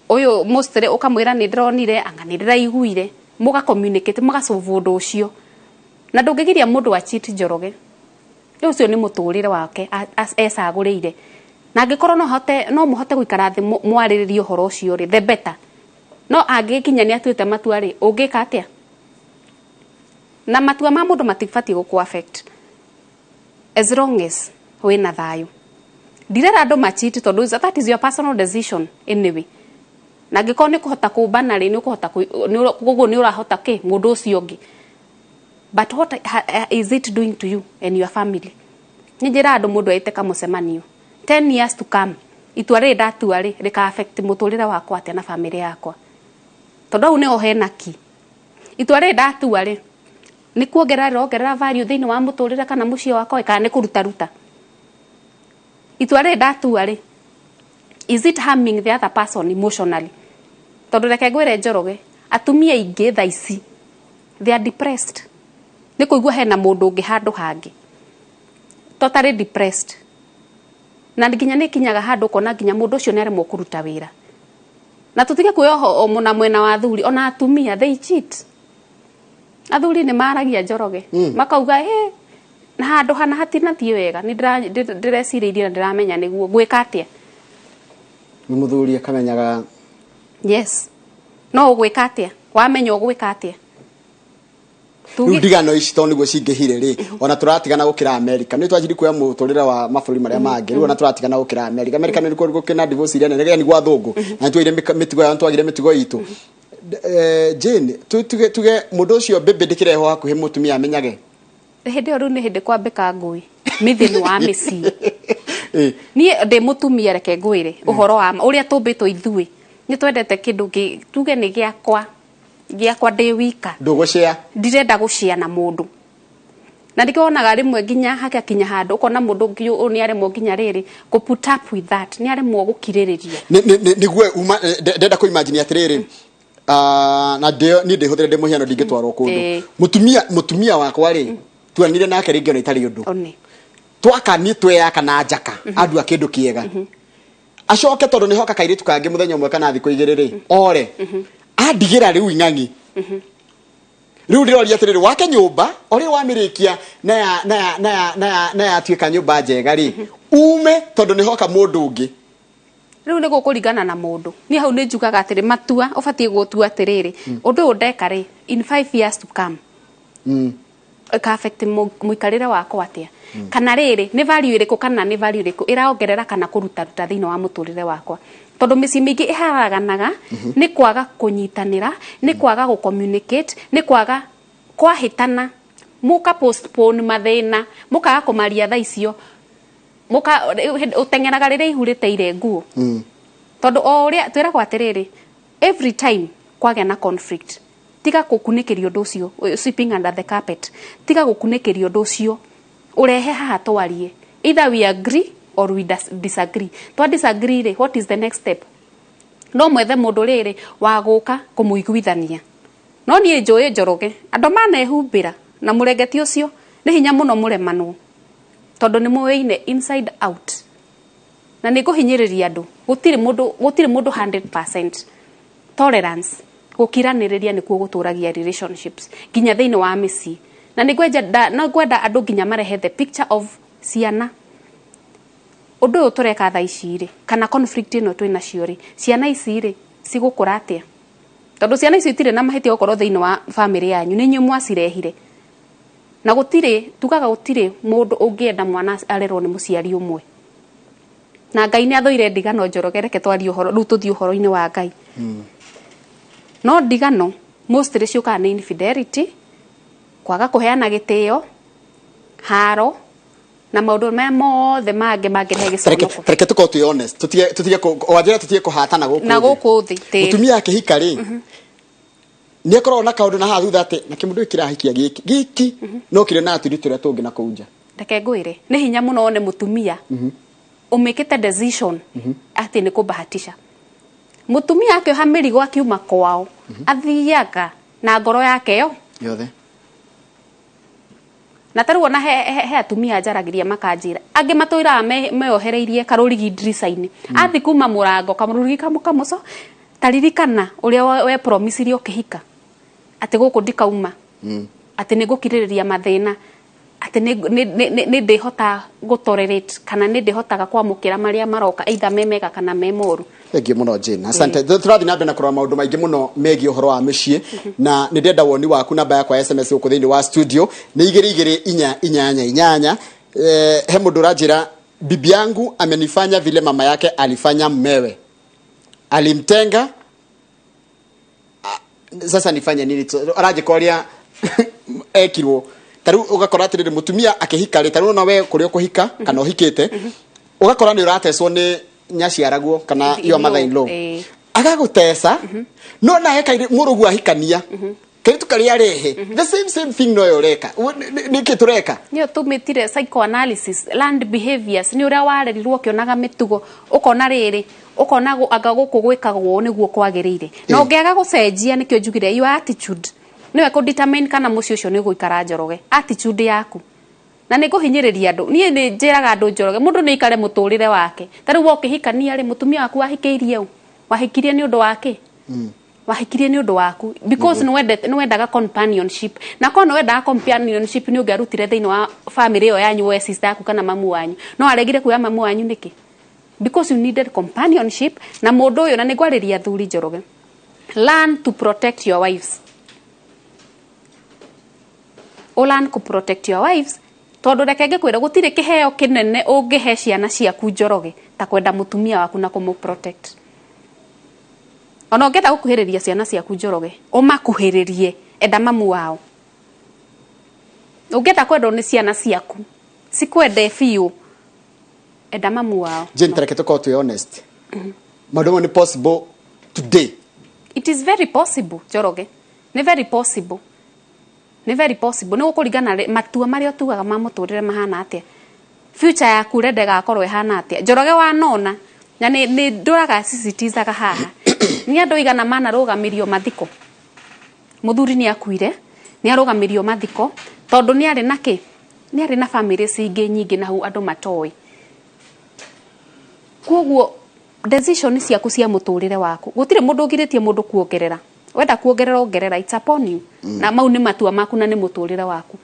ũyũ mostly ũkamwĩra nĩ ndĩronire anga nĩ ndĩraiguire, mũga communicate, mũgasolve ũndũ ũcio. Na ndũngĩgiria mũndũ a cheat, Njoroge, ũcio nĩ mũtũrĩre wake ecagũrĩire. Na angĩkorwo no hote, no mũhote gũikara thĩ mwarĩrĩrie ũhoro ũcio rĩ, the better. No angĩkinya nĩ atuĩte matua rĩ, ũngĩka atĩa? Na matua ma mũndũ matibatiĩ gũkũ affect as long as wĩna thayũ. Ndirera andũ macheat, tondũ that is your personal decision anyway. Na angĩkorwo nĩ kũhota kũmbana rĩ, nĩ ũkũhota koguo nĩ ũrahota kĩ mũndũ ũcio ũngĩ. But what is it doing to you and your family? Nĩ njĩra andũ mũndũ aite kamũcemanio 10 years to come, itua rĩrĩ ndatua rĩ, rĩka affect mũtũrĩre wakwa atĩa na family yakwa? Tondũ hau nĩho hena ki. Itua rĩrĩ ndatua rĩ, nĩ kuongerera rĩrongerera value thĩinĩ wa mũtũrĩre kana mũciĩ wakwa, kana nĩ kũruta ruta? Itua rĩrĩ ndatua rĩ, is it harming the other person emotionally? Tondũ reke ngwĩre, Njoroge, atumia aingĩ thaa ici they are depressed nĩ kũigua hena mũndũ ũngĩ handũ hangĩ, totally depressed. Na nginya nĩ kinyaga handũ ũkona nginya mũndũ ũcio nĩ aremwo kũruta wĩra. Na tũtige kwĩyoho o mũna mwena wa athuri, ona atumia they cheat. Athuri nĩ maragia, Njoroge, makauga ĩ na handũ hana hatinathiĩ wega, nĩ ndĩrecirĩirie na ndĩramenya nĩguo ngwĩka atĩa. Nĩ mũthuri akamenyaga. Yes, no ũgwĩka atĩa wamenya ũgwĩka atĩa? Rĩu ndigano ici tondũ nĩguo cingĩhire rĩ, ona tũratigana gũkĩra America. Nĩ twanjiri kuoya mũtũrĩre wa mabũrũri marĩa mangĩ. Rĩu ona tũratigana gũkĩra America. America nĩ gũkĩna divorce iria nene nĩ gwa thũngũ, na nĩ mĩtugo yao, nĩ twagire mĩtugo itũ. Jane, tuge mũndũ ũcio mbĩmbĩ ndĩkĩrehwo hakuhĩ mũtumia amenyage. Hĩndĩ ĩyo rĩu nĩ hĩndĩ kwambĩka ngũĩ mĩthĩni wa mĩciĩ. Niĩ ndĩ mũtumia, reke ngwĩre ũhoro wa ma ũrĩa tũmbĩtwo ithuĩ, nĩ twendete kĩndũ tuge nĩ gĩakwa, gĩakwa ndĩ wika. Ndũgũcĩa. Ndirenda gũcĩa na mũndũ. Na nĩkĩo wonaga rĩmwe nginya hagakinya handũ ũkona mũndũ ũngĩ ũyũ nĩ aremwo nginya rĩrĩ kũ put up with that, nĩ aremwo gũkirĩrĩria. Nĩguo uma ndenda kũ imagine atĩrĩrĩ, na niĩ ndĩhũthĩre ndĩ mũhiano, ndingĩtwarwo kũndũ. Mũtumia wakwa rĩ, tuanire nake rĩngĩ ona itarĩ ũndũ. One. Twaka niĩ tweyaka na njaka andua kĩndũ kĩega, acoke tondũ nĩ hoka kairĩtu kangĩ mũthenya ũmwe kana thikũ igĩrĩ rĩ, ore andigĩra rĩu ing'ang'i. Rĩu ndĩroria atĩrĩrĩ, wake nyũmba o rĩrĩ wamĩrĩkia na ya na ya na ya na ya na yatuĩka nyũmba njega rĩ, ume tondũ nĩ hoka mũndũ ũngĩ? Rĩu nĩ gũkũringana na mũndũ. Niĩ hau nĩ njugaga atĩrĩ, matua ũbatiĩ gũtua atĩrĩrĩ, ũndũ ũyũ ndeka rĩ, in 5 years to come ĩka affect mũikarĩre wakwa atĩa, kana rĩrĩ nĩ value ĩrĩkũ, kana nĩ value ĩrĩkũ ĩraongerera kana kũrutaruta thĩinĩ wa mũtũrĩre wakwa, tondũ mĩciĩ mĩingĩ ĩharaganaga nĩ kwaga kũnyitanĩra, nĩ kwaga gũ communicate, nĩ kwaga kwahĩtana, mũka postpone mathĩna, mũkaga kũmaria thaa icio, mũka ũteng'eraga rĩrĩa ihu rĩteire nguo. Tondũ o ũrĩa twĩragwo atĩrĩrĩ, every time kwagĩa na conflict, tiga gũkunĩkĩria ũndũ ũcio, sweeping under the carpet, tiga gũkunĩkĩria ũndũ ũcio, ũrehe haha twarie. Either we agree or we disagree. Twa disagree rĩ, what is the next step? No mwethe mũndũ rĩrĩ wa gũka kũmũiguithania. No niĩ njũĩ, Njoroge, andũ manehumbĩra na mũrengeti ũcio nĩ hinya mũno mũremanwo, tondũ nĩ mũĩine inside out. Na nĩ ngũhinyĩrĩria andũ, gũtirĩ mũndũ 100%. Tolerance, gũkiranĩrĩria, nĩkuo gũtũragia relationships nginya thĩinĩ wa mĩciĩ. Na nĩ ngwenda no ngwenda andũ nginya marehe the picture of ciana. Ũndũ ũyũ tũreka thaa ici rĩ, kana conflict ĩno twĩ nacio rĩ, ciana ici rĩ, cigũkũra atĩa? Tondũ ciana icio itirĩ na mahĩtia gũkorwo thĩinĩ wa family yanyu, nĩ inyuĩ mwacirehire. Na gũtirĩ, tugaga gũtirĩ mũndũ ũngĩenda mwana arerwo nĩ mũciari ũmwe. Na Ngai nĩ athũire ndigano. Njoroge, reke twarie ũhoro rĩu, tũthiĩ ũhoro-inĩ wa Ngai. No ndigano mostly ciũkaga nĩ infidelity, kwaga kũheana gĩtĩo, haro na maũndũ maya mothe mangĩ mangĩrehe gĩconoko. Tareke tukorwo twĩ honest, tutige wanjĩra tutige kũhatana gũkũ Na thĩ. Gũkũ thĩ tĩri. Mũtumia akĩhika rĩ, nĩ akoragwo na kaũndũ na haha thutha atĩ na kĩmũndũ gĩkĩ kĩrahikia gĩkĩ gĩki no kĩrĩ na aturi tũrĩa tũngĩ na kũu nja. Reke ngwĩre, nĩ hinya mũno wone mũtumia ũmĩkĩte decision atĩ nĩ kũbahatisha. Mũtumia akĩoha mĩrigo akiuma kwao, athiaga na ngoro yake yo yothe. Na tarĩu ona he atumia njaragĩria makanjĩra, angĩ matũiraga meyohereirie karũrigi ndirica-inĩ, athi kuma mũrango kamũrũrigi kamũco. Taririkana ũrĩa we promisire ũkĩhika atĩ gũkũ ndikauma, atĩ nĩ ngũkirĩrĩria mathĩna, atĩ nĩ ndĩhota gũ tolerate kana nĩ ndĩhotaga kwamũkĩra marĩa maroka, either me mega kana me moru. Thank you mũno, Jane, asante. Tũrathiĩ na mbere na kũrora maũndũ maingĩ mũno megiĩ ũhoro wa mĩciĩ, na nĩ ndĩrenda woni waku. Namba yakwa ya SMS gũkũ thĩinĩ wa studio nĩ 22488. He mũndũ ũranjĩra, "Bibi yangu amenifanya vile mama yake alifanya mmewe, alimtenga. Sasa nifanye nini?" Aranjĩka ũrĩa ekirwo. Ta rĩu ũgakora atĩrĩrĩ, mũtumia akĩhika rĩ, ta rĩu ona we kũrĩa ũkũhika kana ũhikĩte, ũgakora nĩ ũratecwo nĩ nyaciaraguo kana your mother in law. Agagũteca, no nawe kairĩ mũrũguo ahikania kairĩtu karĩa arehe the same same thing noyo ũreka. Nĩkĩ tũreka? Nĩyo tũmĩtire psychoanalysis, learned behaviors. Nĩ ũrĩa warerirwo ũkĩonaga mĩtugo, ũkona rĩrĩ, ũkona anga gũkũ gwĩkagwo ũũ nĩguo kwagĩrĩire, na ũngĩaga gũcenjia, nĩkĩo njugire your attitude nĩwe kũ determine kana mũciĩ ũcio nĩ ũgũikara. Njoroge, attitude yaku. Na nĩ ngũhinyĩrĩria andũ, niĩ nĩ njĩraga andũ, Njoroge, mũndũ nĩ aikare mũtũrĩre wake. Ta rĩu ũkĩhikania rĩ, mũtumia waku wahikĩirie ũ? Wahikirie nĩ ũndũ wake? Wahikirie nĩ ũndũ waku, because nĩ wendaga companionship. Na korwo nĩ wendaga companionship, nĩ ũngĩarutire thĩinĩ wa family ĩyo yanyu, we sister yaku kana mamu wanyu. No aregire kuoya mamu wanyu nĩkĩ? Because you needed companionship na mũndũ ũyũ. Na nĩ ngwarĩria athuri, Njoroge, learn to protect your wives. O learn to protect your wives, tondũ reke ngĩkwĩra, gũtirĩ kĩheo kĩnene ũngĩhe ciana ciaku, Njoroge, ta kwenda mũtumia waku na kũmũ protect. Ona ũngĩenda gũkuhĩrĩria ciana ciaku, Njoroge, ũmakuhĩrĩrie, enda mamu wao. Ũngĩenda kwendwo nĩ ciana ciaku, cikwende biũ, enda mamu wao. Jane, tareke tũkorwo twĩ honest, maũndũ mamwe nĩ possible today? It is very possible, Njoroge, nĩ very possible. Nĩ very possible. Nĩ gũkũringana matua marĩa ũtuaga ma mũtũrĩre mahana atĩa, future yaku ũrenda ĩgakorwo ĩhana atĩa. Njoroge wanona na nĩ ndũraga sisitizaga haha nĩ andũ igana manarũgamĩrio mathiko. Mũthuri nĩ akuire, nĩ arũgamĩrio mathiko tondũ nĩ arĩ na kĩ, nĩ arĩ na family cingĩ nyingĩ na hau andũ matoĩ. Koguo decision ciaku cia mũtũrĩre waku, gũtirĩ mũndũ ũgirĩtie mũndũ kuongerera. Wenda kuongerera, ongerera, it's upon you. Na mau nĩ matua maku na nĩ mũtũrĩre waku,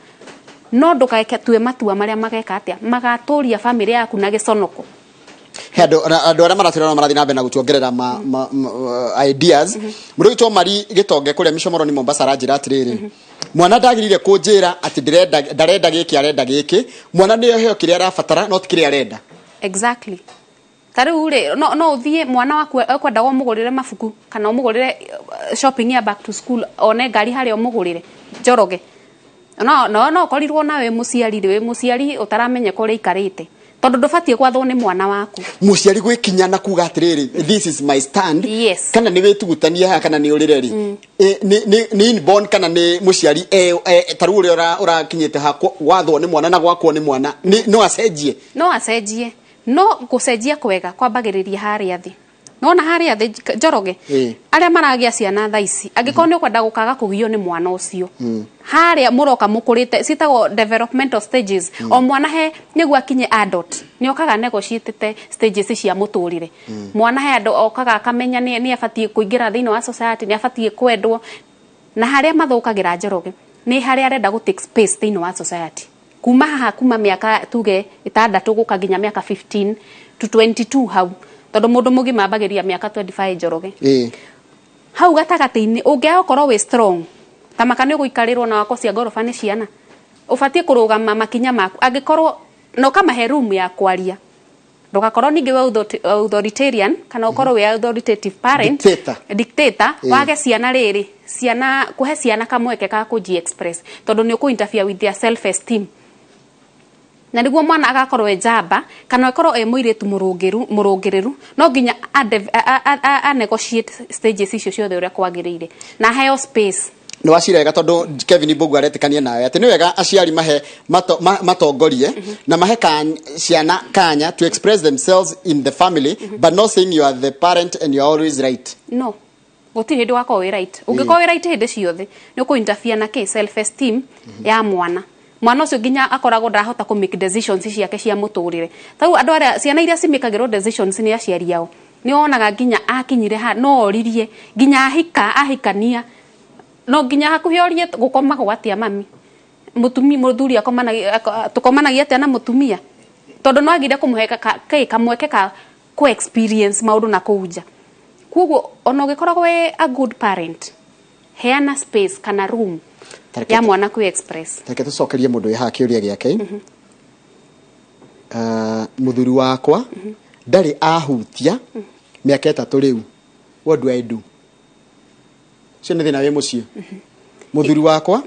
no ndũgatue matua marĩa mageka atĩa, magatũria family yaku na gĩconoko. He andũ na andũ arĩa maratwĩra no marathiĩ na mbere na gũtuongerera ma ideas. Mũndũ witwo Mari Gĩtonge kũrĩa Micomoro nĩ Mombasa aranjĩra atĩrĩrĩ, mwana ndagĩrĩire kũnjĩra atĩ ndĩrenda, ndarenda gĩkĩ, arenda gĩkĩ. Mwana nĩ oheo kĩrĩa arabatara, no ti kĩrĩa arenda. Exactly. Ta rĩu rĩ, no ũthiĩ mwana waku ekwendaga ũmũgũrĩre mabuku kana ũmũgũrĩre shopping ya back to school, one ngari harĩa ũmũgũrĩre. Njoroge, no ũkorirwo na wĩ mũciari rĩ, wĩ mũciari ũtaramenya kũrĩa ikarĩte, tondũ ndũbatiĩ gwathwo nĩ mwana waku. Mũciari gwĩkinya na kuga atĩrĩrĩ, "This is my stand," kana nĩ wĩtugutanie haha kana nĩ ũrĩre rĩ. Nĩ inborn kana nĩ mũciari ta rĩu ũrĩa ũrakinyĩte ha gwathwo nĩ mwana na gwakwo nĩ mwana no acenjie? No acenjie, no gũcenjia kwega kwambagĩrĩria harĩa thĩ. Nona harĩa thĩ, Njoroge, arĩa maragĩa ciana thaa ici, angĩkorwo nĩ ũkwenda gũkaga kũgio nĩ mwana ũcio, harĩa mũroka mũkũrĩte citagwo developmental stages. O mwana he nĩguo akinye adult nĩ okaga negotiatĩte stages cia mũtũrĩre. Mwana he andũ okaga akamenya nĩ abatiĩ kũingĩra thĩinĩ wa society, nĩ abatiĩ kwendwo. Na harĩa mathũkagĩra, Njoroge, nĩ harĩa arenda gũ take space thĩinĩ wa society kuma haha, kuma mĩaka tuge 6 gũka nginya mĩaka 15 to 22 hau, tondũ mũndũ mũgima ambagĩria mĩaka 25, Njoroge. Hau gatagatĩ-inĩ ũngĩaga gũkorwo wĩ strong ta maka nĩ ũgũikarĩrwo na wako cia ngoroba nĩ ciana, ũbatiĩ kũrũgama makinya maku angĩkorwo na ũkamahe room ya kwaria. Ndũgakorwo ningĩ wĩ authoritarian kana ũkorwo wĩ authoritative parent. Dictator. Dictator. Wage ciana rĩrĩ, ciana kũhe ciana kamweke ka kũji express, tondũ nĩ ũkũ interfere with their self esteem, na nĩguo mwana agakorwo e njamba kana akorwo e mũirĩtu mũrũngĩru mũrũngĩrĩru, no nginya a negotiate stages icio ciothe ũrĩa kwagĩrĩire na aheo space. Nĩ wacira wega, tondũ Kevin Mbogo aretĩkania nawe atĩ nĩ wega aciari mahe matongorie na mahe ciana kanya to express themselves in the family, but not saying you are the parent and you are always right. No, gũtirĩ hĩndĩ wakorwo wĩ right. Ũngĩkorwo wĩ right hĩndĩ ciothe, nĩ ũkũ interfere na kĩ, self esteem ya mwana. Mwana ũcio nginya akoragwo ndarahota kũ make decisions ciake cia mũtũrĩre. Tarĩu andũ arĩa, ciana iria cimĩkagĩrwo decisions nĩ aciari ao, nĩ wonaga nginya akinyire ha no oririe, nginya ahika ahikania no nginya hakuhĩ orie, "Gũkomagwo atĩa, mami? Mũtumia, mũthuri akomanagia, tũkomanagia atĩa na mũtumia?" Tondũ no agire kũmũhe kamweke ka kũ experience maũndũ na kũu nja. Koguo ona ũgĩkoragwo wĩ a good parent, heana space kana room ya mwana kwĩ express. Reke tũcokerie mũndũ wĩ haha kĩũria gĩake. Mũthuri wakwa ndarĩ ahutia mĩaka 3 rĩu, what do I do? Ũcio nĩ thĩna wĩ mũciĩ. Mũthuri wakwa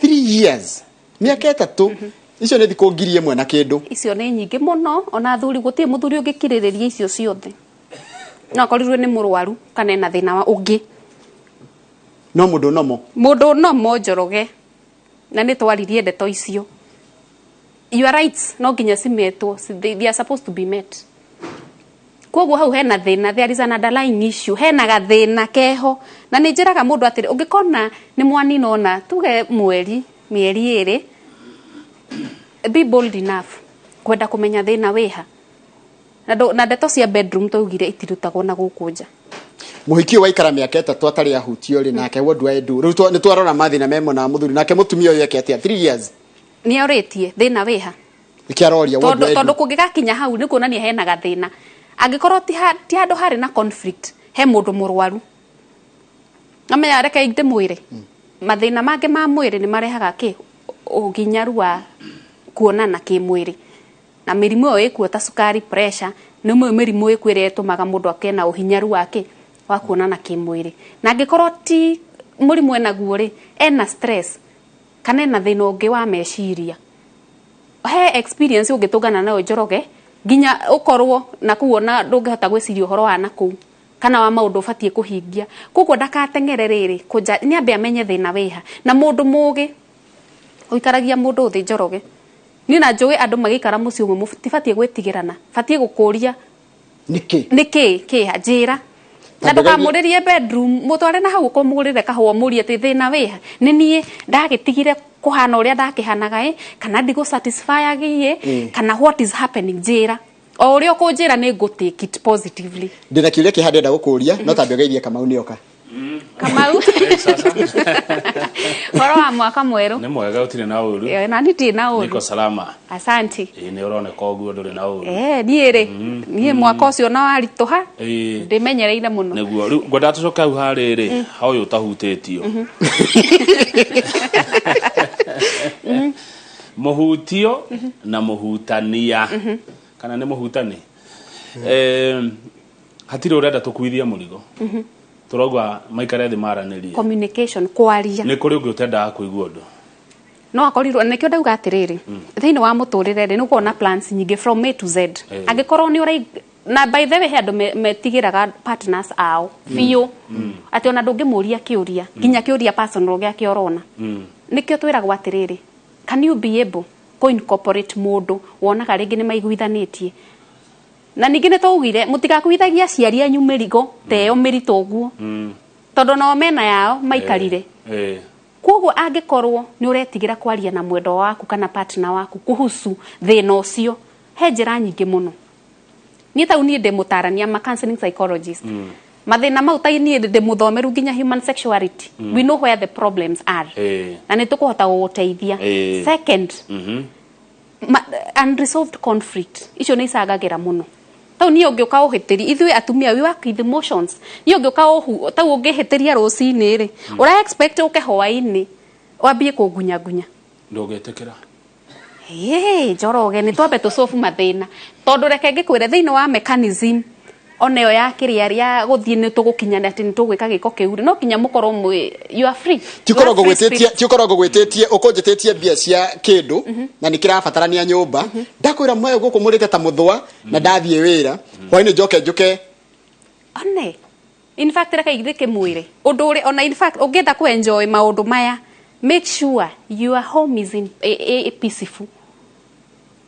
3 years, mĩaka 3, icio nĩ thikũ 1,000 na kĩndũ. Icio nĩ nyingĩ mũno. Ona athuri, gũtirĩ mũthuri ũngĩkirĩrĩria icio ciothe. No akorirwo nĩ mũrwaru kana ena thĩna wa ũngĩ. No mũndũ nomo. Mũndũ nomo, Njoroge, na nĩ twaririe ndeto icio. Your rights no nginya cimetwo, they are supposed to be met. Koguo hau hena thĩna, there is an underlying issue, hena gathĩna keho. Na nĩ njĩraga mũndũ atĩrĩ, ũngĩkona nĩ mwanina ona tuge mweri, mĩeri 2, be bold enough kwenda kũmenya thĩna wĩha. Na ndeto cia bedroom twaugire itirutagwo na gũkũ nja. Mũhiki ũyũ waikara mĩaka 3 atarĩ ahutio rĩ, nake what do I do? Rĩu nĩ twarora mathĩna me na mũthuri, nake mũtumia ũyũ eke atĩa? 3 years. Nĩ orĩtie thĩna wĩha. Nĩkĩo aroria, what do Tondũ I do? Tondũ kũngĩgakinya hau nĩ kuonania hena gathĩna. Angĩkorwo ti handũ harĩ na conflict, he mũndũ mũrwaru. Amenya, reke ndĩmwĩre, mathĩna mangĩ ma mwĩrĩ nĩ marehaga kĩ, ũginyaru wa kuonana kĩmwĩrĩ, na mĩrimũ ĩyo ĩkuo ta cukari, pressure, nĩ mĩrimũ ĩkuo ĩrĩa ĩtũmaga mũndũ akena ũhinyaru wake wa kuonana kĩmwĩrĩ. Na angĩkorwo ti mũrimũ enaguo rĩ, ena stress kana ena thĩna ũngĩ wa meciria. He experience ũngĩtũngana nayo, Njoroge, nginya ũkorwo na kũu ona ndũngĩhota gwĩciria ũhoro wa nakũu kana wa maũndũ ũbatiĩ kũhingia. Koguo ndakateng'ere rĩrĩ kũnja, nĩ ambe amenye thĩna wĩha. Na mũndũ mũgĩ Ũikaragia mũndũ thĩ, Njoroge. Niĩ na njũĩ andũ magĩikara mũciĩ ũmwe mũtibatiĩ gwĩtigĩrana, batiĩ gũkũria. Nĩkĩ? Nĩkĩ kĩha, njĩra na Tondũ ndũkamũrĩrie bedroom, mũtware na hau ũkũmũgũrĩre kahũa, mũrie atĩ thĩna wĩha, nĩ niĩ ndagĩtigire kũhana ũrĩa ndakĩhanaga ĩ, kana ndigũ satisfy ĩ, kana what is happening, njĩra. O ũrĩa ũkũnjĩra nĩ ngũ take it positively. Ndĩna kĩũria kĩha ndĩrenda gũkũria, no tambe ũgeithie Kamau nĩoka. Kamau, ũhoro wa mwaka mwerũ? Nĩ mwega, ũtirĩ na ũru. Na niĩ ndirĩ na ũru. Niko salama. Asanti. Ĩĩ, nĩ ũroneka ũguo ndũrĩ na ũru. Niĩ rĩ, niĩ mwaka ũcio na waritũha, ndĩmenyereire mũno. Nĩguo rĩu ngwendaga tũcoke hau harĩrĩ ha ũyũ ũtahutĩtio, mũhutio na mũhutania, kana nĩ mũhutani. Hatirĩ ũrenda tũkuithie mũrigo, tũrauga maikare thĩ maranĩrie. Communication, kwaria. Nĩ kũrĩ ũngĩ ũtendaga kũigua ũndũ. No akorirwo nĩkĩo ndauga atĩrĩrĩ, thĩinĩ wa mũtũrĩre rĩ, nĩ ũkoragwo na plans nyingĩ from A to Z. Angĩkorwo nĩ ũrai na by the way, he andũ metigĩraga partners ao biũ atĩ ona ndũngĩmũria kĩũria, nginya kĩũria personal gĩake ũrona. Nĩkĩo twĩragwo atĩrĩrĩ, can you be able kũ incorporate mũndũ wonaga rĩngĩ nĩ maiguithanĩtie? Na ningĩ nĩ twaugire mũtigakuithagie aciari anyu mĩrigo ta ĩyo mĩritũ ũguo, tondũ nao mena yao maikarire. Koguo angĩkorwo nĩ ũretigĩra kwaria na mwendwa waku kana partner waku kuhusu thĩna ũcio, he njĩra nyingĩ mũno. Niĩ tau niĩ ndĩ mũtarania ma counseling psychologist, mathĩna mau ta niĩ ndĩ mũthomeru nginya human sexuality. We know where the problems are na nĩ tũkũhota gũgũteithia. Second, unresolved conflict icio nĩ icangagĩra mũno. Tau niĩ ũngĩũka ũhĩtĩri, ithuĩ atumia we work with emotions, niĩ ũngĩũka ũhu tau ũngĩhĩtĩria rũcinĩ rĩ, ũra expect ũke hwaĩ-inĩ wambie kũngunyagunya? Ndũngĩtĩkĩra. Ĩĩ, Njoroge, nĩ twambe tũcobu mathĩna, tondũ reke ngĩkwĩre, thĩinĩ wa mechanism ona ĩyo ya kĩrĩa rĩa gũthiĩ nĩ tũgũkinyana atĩ nĩ tũgwĩka gĩko kĩu rĩ, no nginya mũkorwo mwĩ you are free. Ti You are ũkorwo free ngũgwĩtĩtie spirit. Ti ũkorwo ngũgwĩtĩtie, ũkũnjĩtĩtie mbia cia kĩndũ na nĩ kĩrabatarania nyũmba, ndakwĩra moyo gũkũ mũrĩte ta mũthũa na ndathiĩ wĩra hwainĩ njoke njũke. One in fact, reke ndĩkĩmwĩre ũndũ ũrĩ ona, in fact, ũngĩenda kũ enjoy maũndũ maya, make sure your home is in a peaceful.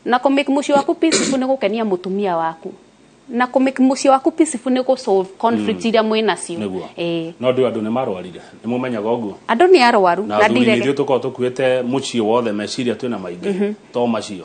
Na kũ make mũciĩ waku peaceful nĩ gũkenia mũtumia waku, na kũ make mũciĩ waku peaceful nĩ gũ solve conflict iria mwĩ nacio. Nĩguo. Ĩĩ. No ndũ andũ nĩ marwarire, nĩ mũmenyaga ũguo? Andũ nĩ arwaru. Na na athuri nĩ ndirege ithuĩ tũkoragwo tũkuĩte mũciĩ wothe, meciria twĩna maingĩ to macio.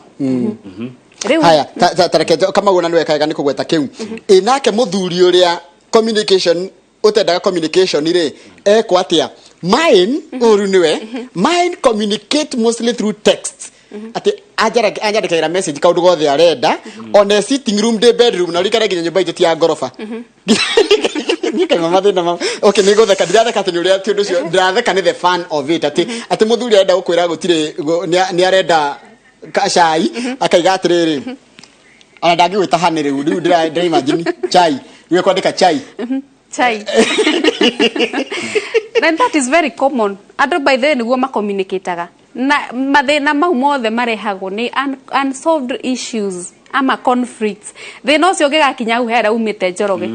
Rĩu Haya, ta reke Kamau, na nĩwe kaega nĩ kũgweta kĩu. Ĩ nake mũthuri ũrĩa communication ũtendaga communication rĩ, ekwo atĩa? Mine ũru nĩwe mine communicate mostly through text, atĩ anjandĩkagĩra message kaũndũ gothe arenda, ona e sitting room, ndĩ bedroom, na ũrikare nginya nyũmba itũ ti ya ngoroba. Nikaima mathĩna ma okay, nĩ gũtheka ndiratheka atĩ nĩ ũrĩa ti ũndũ ũcio ndiratheka, nĩ the fun of it, atĩ mũthuri arenda gũkwĩra gũtirĩ nĩ arenda cai, akaiga atĩrĩrĩ, ona ndangĩgwĩta honey. Rĩu ndĩra imagine chai, rĩu ekwandĩka chai. Chai. And that is very common. Andũ by the way nĩguo macommunicataga, na mathĩna mau mothe marehagwo nĩ unsolved issues ama conflicts. Thĩna ũcio ũngĩgakinya hau hera umĩte, Njoroge,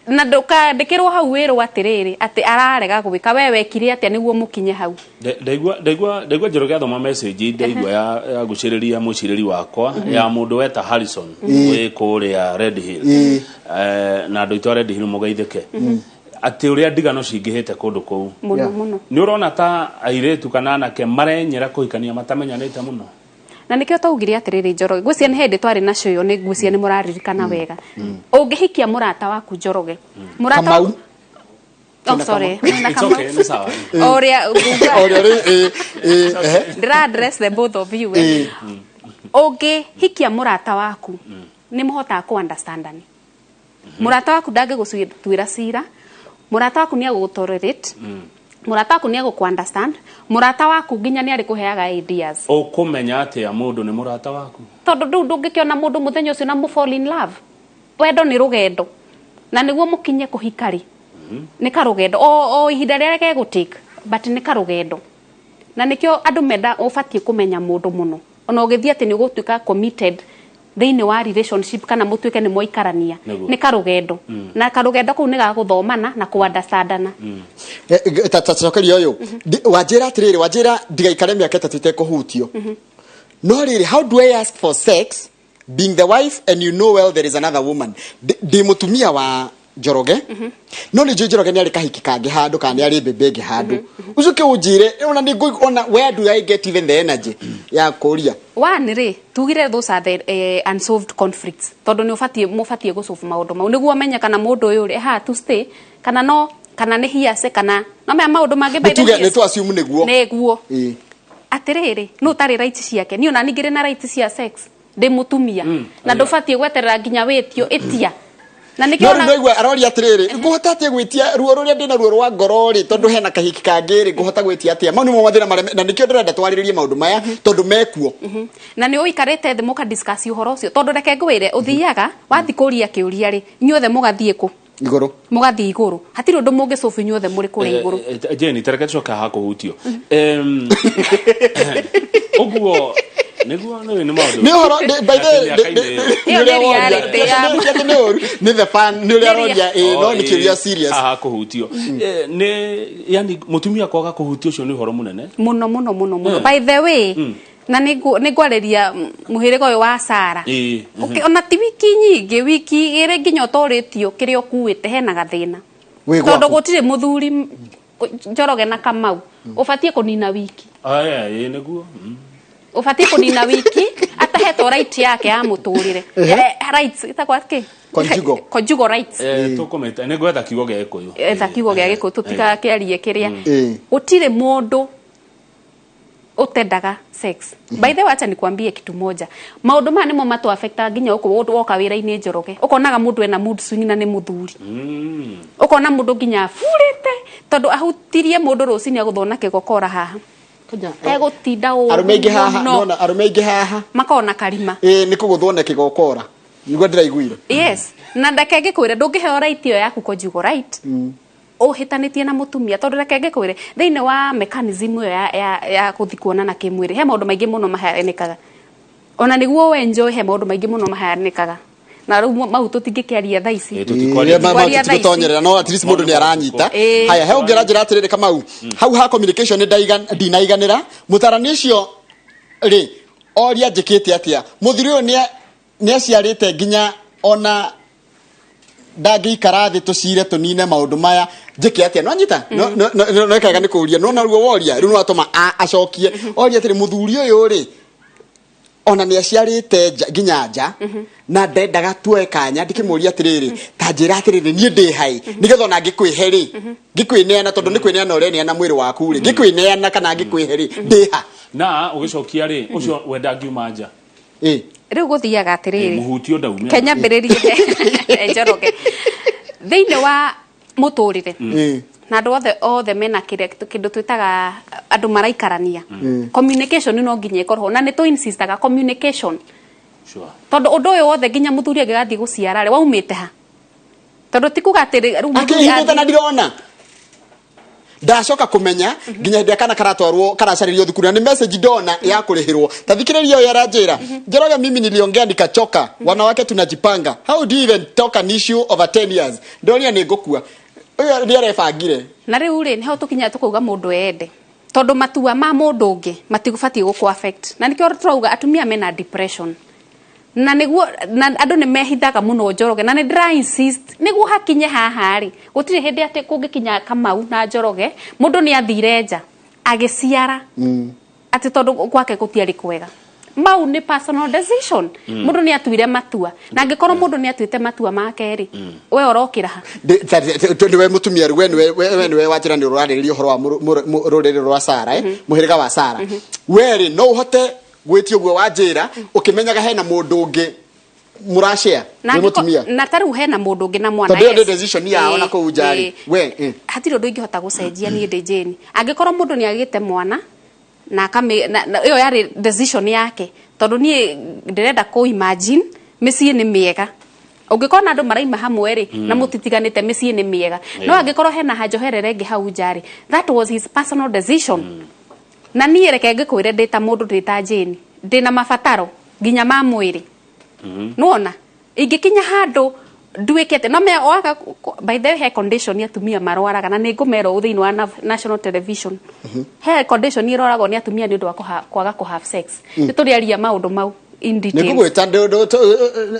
na ndũkandĩkĩrwo hau wĩrwo atĩrĩrĩ, atĩ ararega gwĩka, we wekire atĩa nĩguo mũkinye hau? Ndaigua Njoroge athoma message, ndaigua ya gucĩrĩria mũcirĩri wakwa ya mũndũ weta Harrison wĩ kũrĩa Red Hill. Na andũ aitũ a Red Hill mũgeithĩke atĩ ũrĩa ndigano cingĩhĩte kũndũ kũu. Mũno. Mũno. Nĩ ũrona ta airĩtu kana anake marenyera kũhikania matamenyanĩte mũno? Na nĩkĩo twaugire atĩrĩrĩ, Njoroge, ngwĩciria nĩ hĩndĩ twarĩ na cũyũ, nĩ ngwĩciria nĩ mũraririkana wega, ũngĩhikia mũrata waku, Njoroge, mũrata Kamau. waku. Oh, sorry. Mwĩna It's Kamau. okay, nĩ sawa. O ũrĩa O ũrĩa rĩ ĩ, ehe. Ndĩra address the both of you, eh. Ũngĩhikia mũrata waku, nĩ mũhotaga kũ understandani. Mũrata waku ndangĩgũtuĩra cira, mũrata waku nĩ agũgũ-tolerate, mũrata waku nĩ agũkũ understand, mũrata waku nginya nĩ arĩkũheaga ideas. Ũkũmenya atĩa mũndũ nĩ mũrata waku? Tondũ ndũ ndũngĩkĩona mũndũ mũthenya ũcio na mũ fall in love. Wendo nĩ rũgendo, na nĩguo mũkinye kũhika rĩ, nĩ karũgendo o ihinda rĩrĩa gegũtake, but nĩ karũgendo, na nĩkĩo andũ menda ũbatiĩ kũmenya mũndũ mũno, ona ũgĩthiĩ atĩ nĩ ũgũtuĩka committed. Thĩinĩ wa relationship kana mũtuĩke nĩ mwaikarania, Nĩguo. nĩ karũgendo, na karũgendo kũu nĩ ga gũthomana na kũ-understandana. Ta cokeria ũyũ. Wanjĩra atĩrĩrĩ, wanjĩra ndigaikare mĩaka 3 itekũhutio, no rĩrĩ, how do I ask for sex being the wife and you know well there is another woman? Ndĩ mũtumia wa Njoroge, no nĩ njũĩ Njoroge nĩ arĩ kahiki kangĩ handũ kana nĩ arĩ mbĩmbĩ ĩngĩ handũ. Ũcoke ũnjĩre ona nĩ ona where do I get even the energy ya kũria? One rĩ, tugire those are the unsolved conflicts, tondũ nĩ ũbatiĩ mũbatiĩ gũsolve maũndũ mau nĩguo ũmenye kana mũndũ ũyũ rĩ haha to stay kana no, kana nĩ hiace, kana no mea maũndũ mangĩ by the Nĩ tuge way. Nĩ tu assume nĩguo. Nĩguo. Atĩrĩrĩ, nũ ũtarĩ right ciake? Niĩ ona ningĩ na right cia sex ndĩ mũtumia, na ndũbatiĩ gweterera nginya wĩtio ĩtia, na nĩkĩo No rĩu ndaigua aroria atĩrĩrĩ, ngũhota atĩa gwĩtia ruo rũrĩa ndĩna ruo rwa ngoro rĩ, tondũ hena kahiki kangĩ rĩ, ngũhota gwĩtia atĩa? Mau nĩmo mathĩna marĩa, na nĩkĩo ndĩrenda twarĩrĩrie maũndũ maya tondũ mekuo. Na nĩ ũikarĩte thĩ mũka discuss ũhoro ũcio, tondũ reke ngwĩre, ũthiaga wathiĩ kũria kĩũria rĩ, inyuothe mũgathiĩ kũ? Igũrũ. Mũgathiĩ igũrũ. Hatirĩ ũndũ mũngĩsolve inyuothe mũrĩ kũrĩa igũrũ. Jane, tareke tucoke haha kũhutio. Ũguo nĩguo nĩ maũndũ Nĩ ũhoro by the way, Mĩaka-inĩ. Ĩyo nĩ nĩ ũrĩa woria. reality ya- Ti atĩ nĩ ũru, nĩ the fun, nĩ ũrĩa aroria, ĩ, no nĩ kĩũria serious. Haha kũhutio. Nĩ yani mũtumia kwaga kũhutio, ũcio nĩ ũhoro mũnene. Mũno mũno mũno mũno. By the way, na nĩ ngwarĩria mũhĩrĩga ũyũ wa Sara. Ona ti wiki nyingĩ, wiki 2 nginya ũtorĩtio kĩrĩa ũkuĩte, hena gathĩna. Wĩ Tondũ gwaku. gũtirĩ mũthuri Njoroge na Kamau ũbatiĩ kũnina wiki. Aya, ĩ nĩguo. Ũbatiĩ kũnina wiki atahetwo right yake ya mũtũrĩre. Rights ĩtagwo kĩ? Conjugal. Conjugal rights. Tũkũmĩta nĩ gwetha kiugo gĩa Gĩkũyũ. Etha kiugo gĩa Gĩkũyũ, tũtigakĩarie kĩrĩa. Gũtirĩ mũndũ utendaga sex. By the way, acha nikwambie kitu moja, maũndũ maya nĩmo matũ affecta nginya ũkũ woka wĩra-inĩ, Njoroge, ũkonaga mũndũ ena mood swing na nĩ mũthuri. Ũkona mũndũ nginya aburĩte tondũ ahutirie mũndũ rũcinĩ agũthwo na kĩgokora haha, egũtinda ũru Arũme aingĩ haha mũno. Nona arũme aingĩ haha makoragwo na karima. Ĩ, nĩ kũgũthwo na kĩgokora nĩguo ndĩraiguire. Yes, na ndeke ngĩkwĩre, ndũngĩheo right ĩyo yaku, conjugal right, ũhĩtanĩtie na mũtumia, tondũ reke ngĩkwĩre, thĩinĩ wa mechanism ĩyo ya gũthiĩ kuonana kĩmwĩrĩ, he maũndũ maingĩ mũno mahanĩkaga. Ona nĩguo we enjoy, he maũndũ maingĩ mũno mahanĩkaga, na rĩu mau tũtingĩkĩaria thaa ici. Ĩ, tũtikwaria. Kwaria thaa ici. Tũtonyerera, no at least mũndũ nĩ aranyita. Ĩ. Haya, he ũngĩ aranjĩra atĩrĩrĩ, Kamau, hau ha communication nĩ ndinaiganĩra mũtarani ũcio rĩ, oria njĩkĩte atĩa? Mũthuri ũyũ nĩ aciarĩte nginya ona ndangĩikara thĩ tũcire tũnine maũndũ maya, njĩke atĩa? No anyita no ĩkaga nĩ kũria, no naruo woria rĩu no atũma acokie oria atĩrĩ, mũthuri ũyũ rĩ, ona nĩ aciarĩte nginya nja na ndendaga tuoe kanya. Ndikĩmũria atĩrĩrĩ, ta njĩra atĩrĩrĩ, niĩ ndĩ hai nĩgetha ona ngĩkwĩhe rĩ, ngĩkwĩneana, tondũ nĩ kwĩneana ũreneana mwĩrĩ waku rĩ, ngĩkwĩneana kana ngĩkwĩhe rĩ, ndĩ ha? Na ũgĩcokia rĩ, ũcio we ndangiuma nja. Ĩ. Rĩu gũthiaga atĩrĩrĩ, Mũhutio ndaume. Kenya mbĩrĩrie, Njoroge, thĩinĩ wa mũtũrĩre na andũ othe othe mena kĩrĩa kĩndũ twĩtaga andũ maraikarania, communication no nginya ĩkorwo, na nĩ tũ insistaga communication. Tondũ ũndũ ũyũ wothe nginya mũthuri angĩgathiĩ gũciara rĩ, waumĩte ha? Tondũ ti kuga atĩ rĩu mũthuri Akĩhithĩte na ndirona ndacoka kũmenya nginya hĩndĩ ĩrĩa kana karatwarwo karacarĩrio thukuru, na nĩ message ndona ya kũrĩhĩrwo. Ta thikĩrĩria, ũyũ aranjĩra, "Njoroge, mimi niliongea nikachoka. Wanawake tunajipanga. How do you even talk an issue over 10 years?" Ndoria nĩ ngũkua. Ũyũ nĩ arebangire. Na rĩu rĩ, nĩho tũkinyaga tũkauga mũndũ ende, tondũ matua ma mũndũ ũngĩ matigũbatiĩ gũkũ affect, na nĩkĩo tũrauga atumia mena depression, na nĩguo na andũ nĩ mehithaga mũno, Njoroge, na nĩ ndĩra insist nĩguo hakinye haha rĩ, gũtirĩ hĩndĩ atĩ kũngĩkinya Kamau na Njoroge, mũndũ nĩ athire nja agĩciara atĩ tondũ gwake gũtiarĩ kwega. Mau nĩ personal decision. Mũndũ nĩ atuire matua, na angĩkorwo mũndũ nĩ atuĩte matua make rĩ, we ũrokĩra ha? Nĩwe mũtumia rĩu, we nĩwe wanjĩra nĩ ũrarĩrĩria ũhoro wa rũrĩrĩ rwa Sara, mũhĩrĩga wa Sara. We rĩ, no ũhote gwĩtia ũguo wanjĩra ũkĩmenyaga hena mũndũ ũngĩ mũrashare Na wĩ mũtumia? Na ta rĩu hena mũndũ ũngĩ na mwana, Tondũ ĩyo nĩ yes. decision yao na kũu nja rĩ. We. Hatirĩ ũndũ ingĩhota gũcenjia niĩ ndĩ Jane. Angĩkorwo mũndũ nĩ agĩte mwana na akame na ĩyo yarĩ decision yake, tondũ niĩ ndĩrenda kũ imagine mĩciĩ nĩ mĩega. Ũngĩkorwo na andũ maraima hamwe rĩ, na mũtitiganĩte, mĩciĩ nĩ mĩega. No angĩkorwo hena hanjoherere ĩngĩ hau nja rĩ, that was his personal decision. Na niĩ reke ngĩkwĩre, ndĩ ta mũndũ, ndĩ ta Jane, ndĩna mabataro nginya ma mwĩrĩ. Nĩwona ingĩkinya handũ nduĩke no me waga. By the way, he condition atumia marwaraga, na nĩ ngũmera ũũ thĩinĩ wa national television, he condition ĩrwaragwo nĩ atumia nĩ ũndũ wa kwaga kũ have sex. Nĩ tũrĩaria maũndũ mau in Nĩ detail. Ngũgwĩta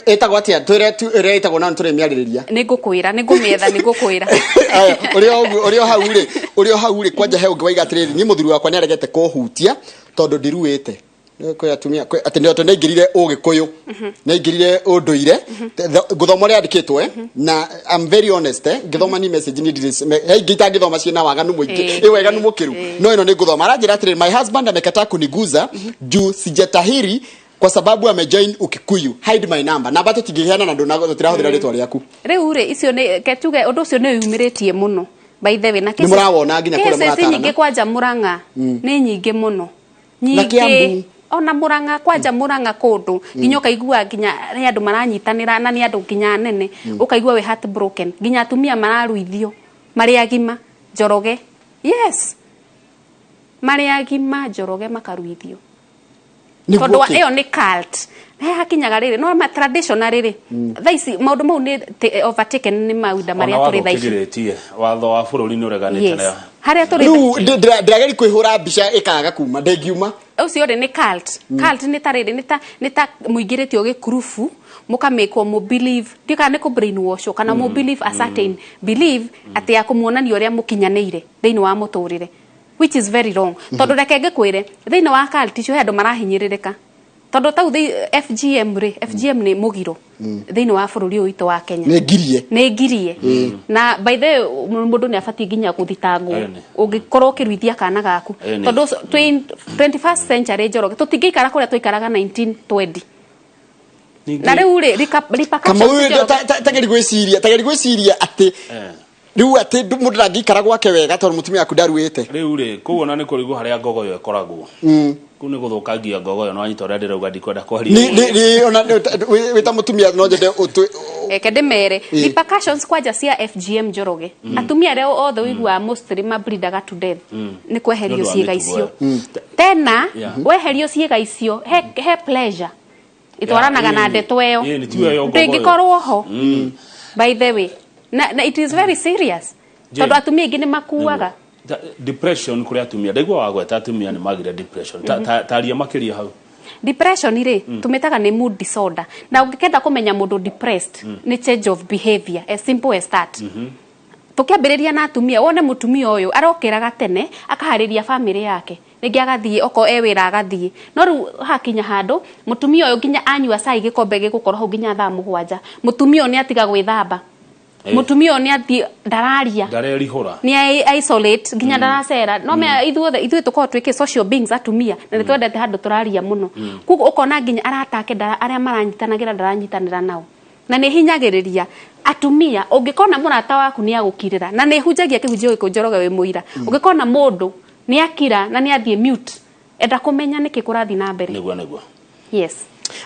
ĩtagwo atĩa? Twĩre tu ĩrĩa ĩtagwo na tũrĩmĩarĩrĩria. Nĩ ngũkwĩra, nĩ ngũmĩetha, nĩ ngũkwĩra. Aya, ũrĩa ũguo, ũrĩa hau rĩ, ũrĩa hau rĩ, kwanja he ũngĩ waiga atĩrĩrĩ, niĩ mũthuri wakwa nĩ aregete kũhutia tondũ ndiruĩte. Nĩ kwĩ atumia atĩ nĩ tondũ nĩaingĩrire ũgĩkũyũ, nĩaingĩrire ũndũire. Ngũthoma ũrĩa andĩkĩtwo, na I'm very honest, ngĩthoma ni message ni ndirĩ he ingĩ itangĩthoma ciĩna waganu mũingĩ, ĩ weganu mũkĩru, no ĩno nĩ ngũthoma. Aranjĩra atĩrĩrĩ, "My husband amekataa kuniguza juu sijatahiri kwa sababu amejoin Ukikuyu. Hide my number." Namba tũtingĩheana na ndũna tũtirahũthĩra rĩtwa rĩaku. Rĩu rĩ, icio nĩ ketuge ũndũ ũcio nĩ wĩyumĩrĩtie mũno, by the way, na Nĩ mũrawona nginya kũrĩa cases mũratarana? nyingĩ kwanja Murang'a nĩ nyingĩ mũno. Na Kiambu. Nyingĩ ona Murang'a, kwanja Murang'a kũndũ nginya ũkaigua nginya nĩ andũ maranyitanĩra na nĩ andũ nginya anene, ũkaigua wĩ heartbroken. Nginya atumia mararuithio marĩ agima, Njoroge. Yes, marĩ agima, Njoroge, makaruithio. Nĩguo Tondũ kĩ? Ĩyo nĩ cult. He hakinyaga rĩrĩ no ma traditional rĩrĩ thaa ici maũndũ mau nĩ overtaken nĩ mahinda Ona marĩa watho tũrĩ thaa ici. ũkĩgirĩtie, watho wa bũrũri nĩ ũreganĩte Yes, na harĩa tũrĩ. Rĩu ndĩrageri kwĩhũra mbica ĩkaga kuma ndĩngiuma. Ũcio rĩ nĩ cult. Cult nĩ ta rĩrĩ, nĩ ta mũingĩrĩtio gĩkurubu, mũkamĩkwo mũ believe, ndiũ kana nĩ kũ brainwash kana mũ believe a certain belief atĩ ya kũmuonania ũrĩa mũkinyanĩire thĩinĩ wa mũtũrĩre, which is very wrong. Tondũ reke ngĩkwĩre, thĩinĩ wa cult icio he andũ marahinyĩrĩrĩka, tondũ tau FGM rĩ, FGM nĩ mũgiro thĩinĩ wa bũrũri ũyũ witũ wa Kenya. Nĩ ngirie. Nĩ ngirie. Na by the way, mũndũ nĩ abatiĩ nginya gũthitangwo Ĩni. ũngĩkorwo ũkĩruithia kana gaku. Ĩni. Tondũ twĩ 21st century, Njoroge, tũtingĩikara kũrĩa twaikaraga 1920. Ningĩ- Na rĩu rĩ repercussions, Kamau, Njoroge. Tageri gwĩciria atĩ rĩu atĩ mũndũ ndangĩikara gwake wega tondũ mũtumia waku ndaruĩte. Rĩu rĩ, kũu ona nĩ kũrigwo harĩa ngogoyo ĩkoragwo. Kũu nĩ gũthũkangia ngogoyo. No wanyita ũrĩa ndĩrauga, ndikwenda kwaria. Ona wĩ ta mũtumia no nyende Eke ndĩmere repercussions kwanja cia FGM, Njoroge. Atumia arĩa othe ũiguaga mostly mableedaga to death nĩ kweherio Nĩ ũndũ wa ciĩga mĩtugo icio. ĩyo. Tena weherio ciĩga icio, he pleasure itwaranaga na ndeto ĩyo. Ĩĩ, tiyo ĩyo ngogoyo. Ndĩngĩkorwo ho, by the way, na it is very serious Jane. tondũ atumia aingĩ nĩ makuaga. Depression kũrĩ atumia, ndaigua wagweta atumia nĩ magire depression. Taria makĩria hau. Depression rĩ, tũmĩtaga nĩ mood disorder, na ũngĩkenda kũmenya mũndũ depressed nĩ change of behavior, as simple as that. Tũkĩambĩrĩria na atumia, wone mũtumia ũyũ arokĩraga tene akaharĩria famĩlĩ yake, rĩngĩ agathiĩ okorwo e wĩra agathiĩ, no rĩu hakinya handũ mũtumia ũyũ nginya anyua cai gĩkombe gĩgũkorwo hau nginya thaa 7. Mũtumia ũyũ nĩ atiga gwĩthamba. Mũtumia ũyũ nĩ athiĩ ndararia. Ndarerihũra. Nĩ isolate nginya ndaracera. No me ithuothe ithuĩ tũkoragwo twĩkĩ social beings atumia, na nĩ twendete handũ tũraria mũno. Koguo ũkona nginya arata ake arĩa maranyitanagĩra ndaranyitanĩra nao, na nĩ hinyagĩrĩria atumia. Ũngĩkona mũrata waku nĩ agũkirĩra, na nĩ hunjagia kĩhunjio gĩkũ, Njoroge, wĩ mũira, ũngĩkona mũndũ nĩ akira na nĩ athiĩ mute, enda kũmenya nĩkĩ kũrathiĩ na mbere. Nĩguo. Yes.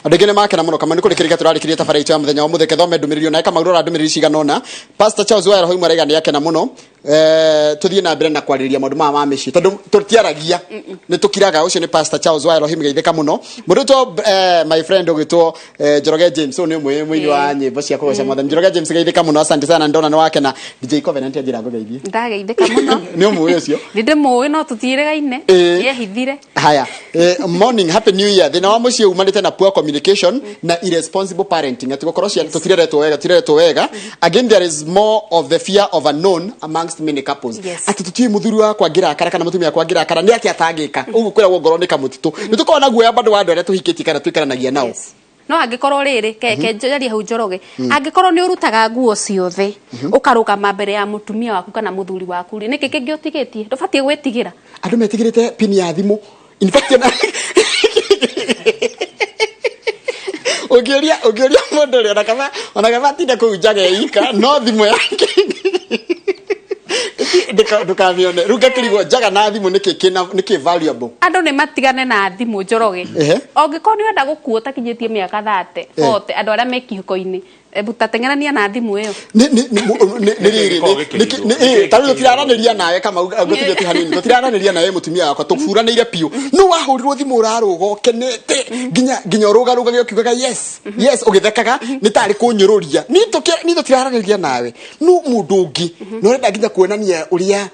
Andå aingä nä makena må no kama nä kå rä kä rä tå rarä kä ria tabarä itå ya må thenya wa må theke. Thome ndå mä rä ri onae kama rora ndå mä rä ri cigana ona. Pastor Charles wa Roho araiga nä akena må no. Tå thiä na mbere na kwarä ria maå ndå maya ma mä ciä tondå tå tiaragia nä tå kiraga. Å cio nä Pastor Charles wa Elohim geithä må no. Må ndå two my friend å gä two Njoroge James, å nä å mwe må wa nyä cia kå goca Mwathani. Njoroge James, geithä må no, asante sana, ndona nä wakena. DJ Covenant anjä ra ngå geithie. Ndageithĩka mũno. Nä å må å cio. Nĩ ndĩmũĩ no tũtiĩrĩgaine. Yehithire. Haya, morning, happy new year. Thina wa muciĩ umanĩte na poor communication na irresponsible parenting, atĩ gũkorwo ciana tũtireretwo wega, tũtireretwo wega. Again, there is more of the fear of unknown amongst many couples. Atĩ tũtiũĩ mũthuri wakwa angĩrakara kana mũtumia wakwa angĩrakara nĩ atĩa atangĩka ũguo. Kwĩragwo ngoro nĩ kamũtitũ. Nĩ tũkoragwo na guoya bado wa andũ arĩa tũhikĩtie kana tũikaranagia nao. Yes. No angĩkorwo rĩrĩ ke njarie hau, Njoroge, angĩkorwo nĩ ũrutaga nguo ciothe ũkarũgama mbere ya mũtumia waku kana mũthuri waku rĩ, nĩkĩ kĩngĩ ũtigĩtie? Ndũbatiĩ gwĩtigĩra. Andũ metigĩrĩte pin ya thimũ. In fact, ona ũngĩũria mũndũ ũrĩa ona kaba atinda kũu njaga ika no thimũ yake ndũkamĩone. Rĩu ngakĩrigwo njaga na thimũ nĩkĩ nĩkĩ valuable? Andũ nĩ matigane na thimũ, Njoroge. Ũngĩkorwo nĩ ũrenda gũkua ũtakinyĩtie mĩaka 30, 40, andũ arĩa me kĩhiko-inĩ, Ebu tatengerania na thimũ ĩyo. Nĩ rĩrĩ ta rĩu tũtiraranĩria nawe kama ngũtige tu hanini, tũtiraranĩria nawe mũtumia wakwa, tũburanĩire biũ. No wahũrirwo thimũ ũrarũga ũkenete nginya ũrũgarũgage ũkiugaga yes yes, ũgĩthekaga nĩ tarĩ kũnyũrũria. Niĩ tũtiraranĩria nawe, no mũndũ ũngĩ na ũrenda nginya kuonania ũrĩa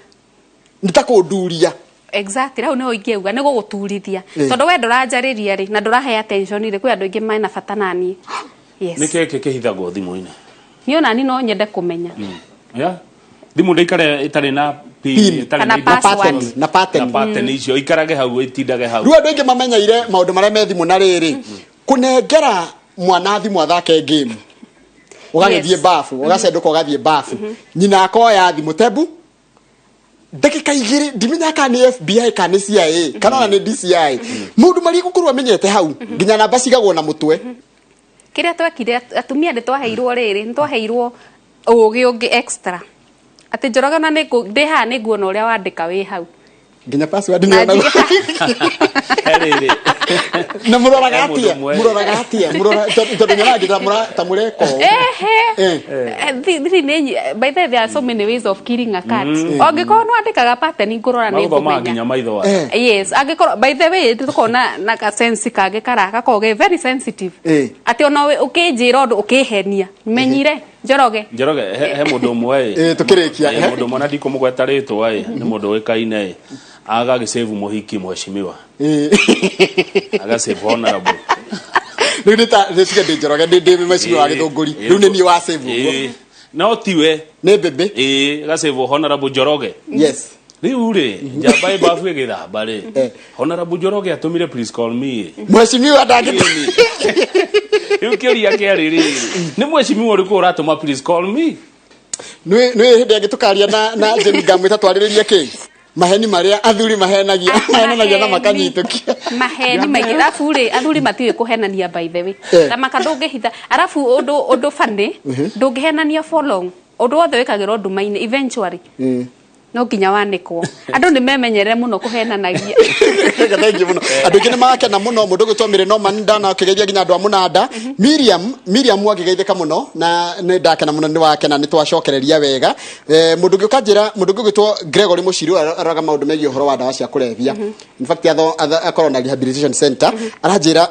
nĩ ta kũnduria. Exactly, hau niho ingĩuga nĩ gũgũturithia, tondũ we ndũranjarĩria rĩ na ndũrahe attention rĩ, kwĩ andũ aingĩ mena bata naniĩ. Yes. Nĩ kĩĩ kĩhithagwo thimũ-inĩ? Niĩ onani no nyende kũmenya. Yeah. Thimũ ndĩikare ĩtarĩ na pin, Pin. ĩtarĩ Kana na indo password. ciothe. Na pattern. Na pattern icio ikarage hau, itindage hau. Rĩu andũ aingĩ mamenyeire maũndũ marĩa me thimũ na rĩrĩ kũnengera mwana thimũ athake game, ũgagĩthiĩ bafu, ũgacendũka ũgathiĩ bafu, nyina akoya thimũ tebu ndagĩka 2, ndimenyaga kana nĩ FBI kana nĩ CIA kana ona nĩ DCI, maũndũ marĩa gũkorwo amenyete hau, nginya namba cigagwo na mũtwe. Kĩrĩa twekire atumia, nĩ twaheirwo rĩrĩ, nĩ twaheirwo ũgĩ ũngĩ extra atĩ Njoroge ona nĩ ndĩ haha nĩ nguona ũrĩa wandĩka wĩ hau. Nginya password Na nĩ He rĩrĩ. Na mũroraga He mũndũ atia? ũmwe. Mũroraga atia? Tondũ nyonaga nginya ta mũreka ũũ. Ehe. Thiri nĩ by the way, there are so many ways of killing a cat. Angĩkorwo nĩ wandĩkaga pattern ngũrora nĩ Magũthomaga ngũmenya. nginya maitho wa. Yes, angĩkorwo, by the way, tũkorwo na ka sense kangĩ kara gakorwo ge very sensitive, atĩ ona ũkĩnjĩra ũndũ ũkĩhenia menyire, Njoroge. Njoroge, he mũndũ ũmwe ĩ. Tũkĩrĩkia. Mũndũ ũmwe na ndikũmũgweta rĩtwa ĩ, nĩ mũndũ ũĩkaine ĩ. Agagĩsave mũhiki mheshimiwa. Agasave honorable. Rĩu nĩ ta nĩ tige ndĩ Njoroge, ndĩ mheshimiwa wa Gĩthũngũri, rĩu nĩ niĩ wa save ũguo? No tiwe. Nĩ mbĩmbĩ. Agasave honorable Njoroge. Rĩu rĩ, njamba ĩ babu ĩgĩthamba rĩ, honorable Njoroge atũmire "Please call me". Mheshimiwa ndangĩ. Rĩu kĩũria kĩarĩ rĩrĩ, nĩ mheshimiwa ũrĩkũ ũratũma "Please call me"? Nĩ hĩndĩ ĩngĩ tũkaria na Jane, ngamwĩta twarĩrĩrie kĩ maheni marĩa athuri mahenagia, mahenanagia na makanyitũkia. Maheni maingĩ. Arabu rĩ, athuri matiũĩ kũhenania, by the way. Ta maka ndũngĩhitha, arabu ũndũ funny, ndũngĩhenania for long. Ũndũ wothe wĩkagĩrwo nduma-inĩ, eventually no nginya wanĩkwo. Andũ nĩ memenyerere mũno kũhenanagia. Thank you mũno. Andũ aingĩ nĩ makena mũno. Mũndũ ũgwĩtwo Mary Norman ndana akĩgeithia nginya andũ a Mũnanda. Miriam agĩgeithĩka mũno na nĩ ndakena mũno, nĩ wakena, nĩ twacokereria wega. Mũndũ ũngĩ ũkanjĩra, mũndũ ũngĩ ũgwĩtwo Gregory Mũciru aroraga maũndũ megiĩ ũhoro wa ndawa cia kũrebia, in fact akorwo na rehabilitation center, aranjĩra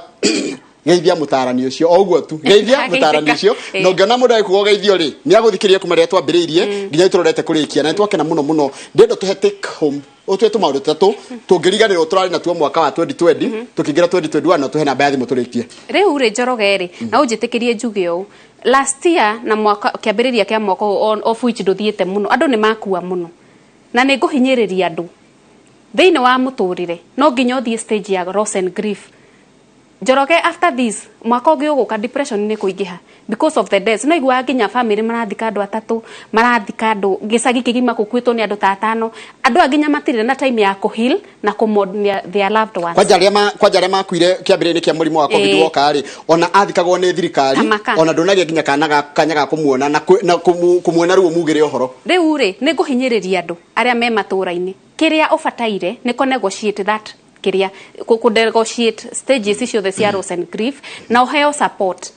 geithia mũtarani ũcio, o ũguo tu, geithia mũtarani ũcio. Na ũngĩona mũndũ agĩkuga ũgeithio rĩ, nĩ agũthikĩrĩria kuma rĩrĩa twambĩrĩirie nginya rĩu tũrorete kũrĩkia, na nĩ twakena mũno mũno. Ndĩrenda tũhe take home, ũtue tũmaũndũ tũtatũ tũngĩriganĩrwo tũrarĩ natuo mwaka wa 2020 tũkĩingĩra 2021, na tũhe namba ya thimũ tũrĩkie. Rĩu rĩ, Njoroge rĩ, na ũnjĩtĩkĩrie njuge ũũ, last year na mwaka kĩambĩrĩria kĩa mwaka ũyũ, of which ndũthiĩte mũno, andũ nĩ makua mũno, na nĩ ngũhinyĩrĩria andũ thĩinĩ wa mũtũrĩre no nginya ũthiĩ stage ya loss and grief, Njoroge. After this mwaka ũngĩ ũgũka, depression nĩ kũingĩha because of the deaths. No iguaga nginya family marathika andũ atatũ, marathika andũ gĩcagi kĩgima, gũkuĩtwo nĩ andũ ta atano. Andũ aya nginya matirĩ na time ya kũheal na kũmourn their loved ones. Kwanja arĩa makuire kĩambĩrĩria kĩa mũrimũ wa COVID woka rĩ, ona athikagwo nĩ thirikari. Tamaka. Ona ndũnagĩa nginya kanya ga kũmuona na kũmuona rĩu ũmugĩre ũhoro. Rĩu rĩ, nĩ ngũhinyĩrĩria andũ arĩa me matũũra-inĩ, kĩrĩa ũbataire nĩ kũ negotiate that, kĩrĩa kũ negotiate stages ciothe cia loss and grief, na ũheo support.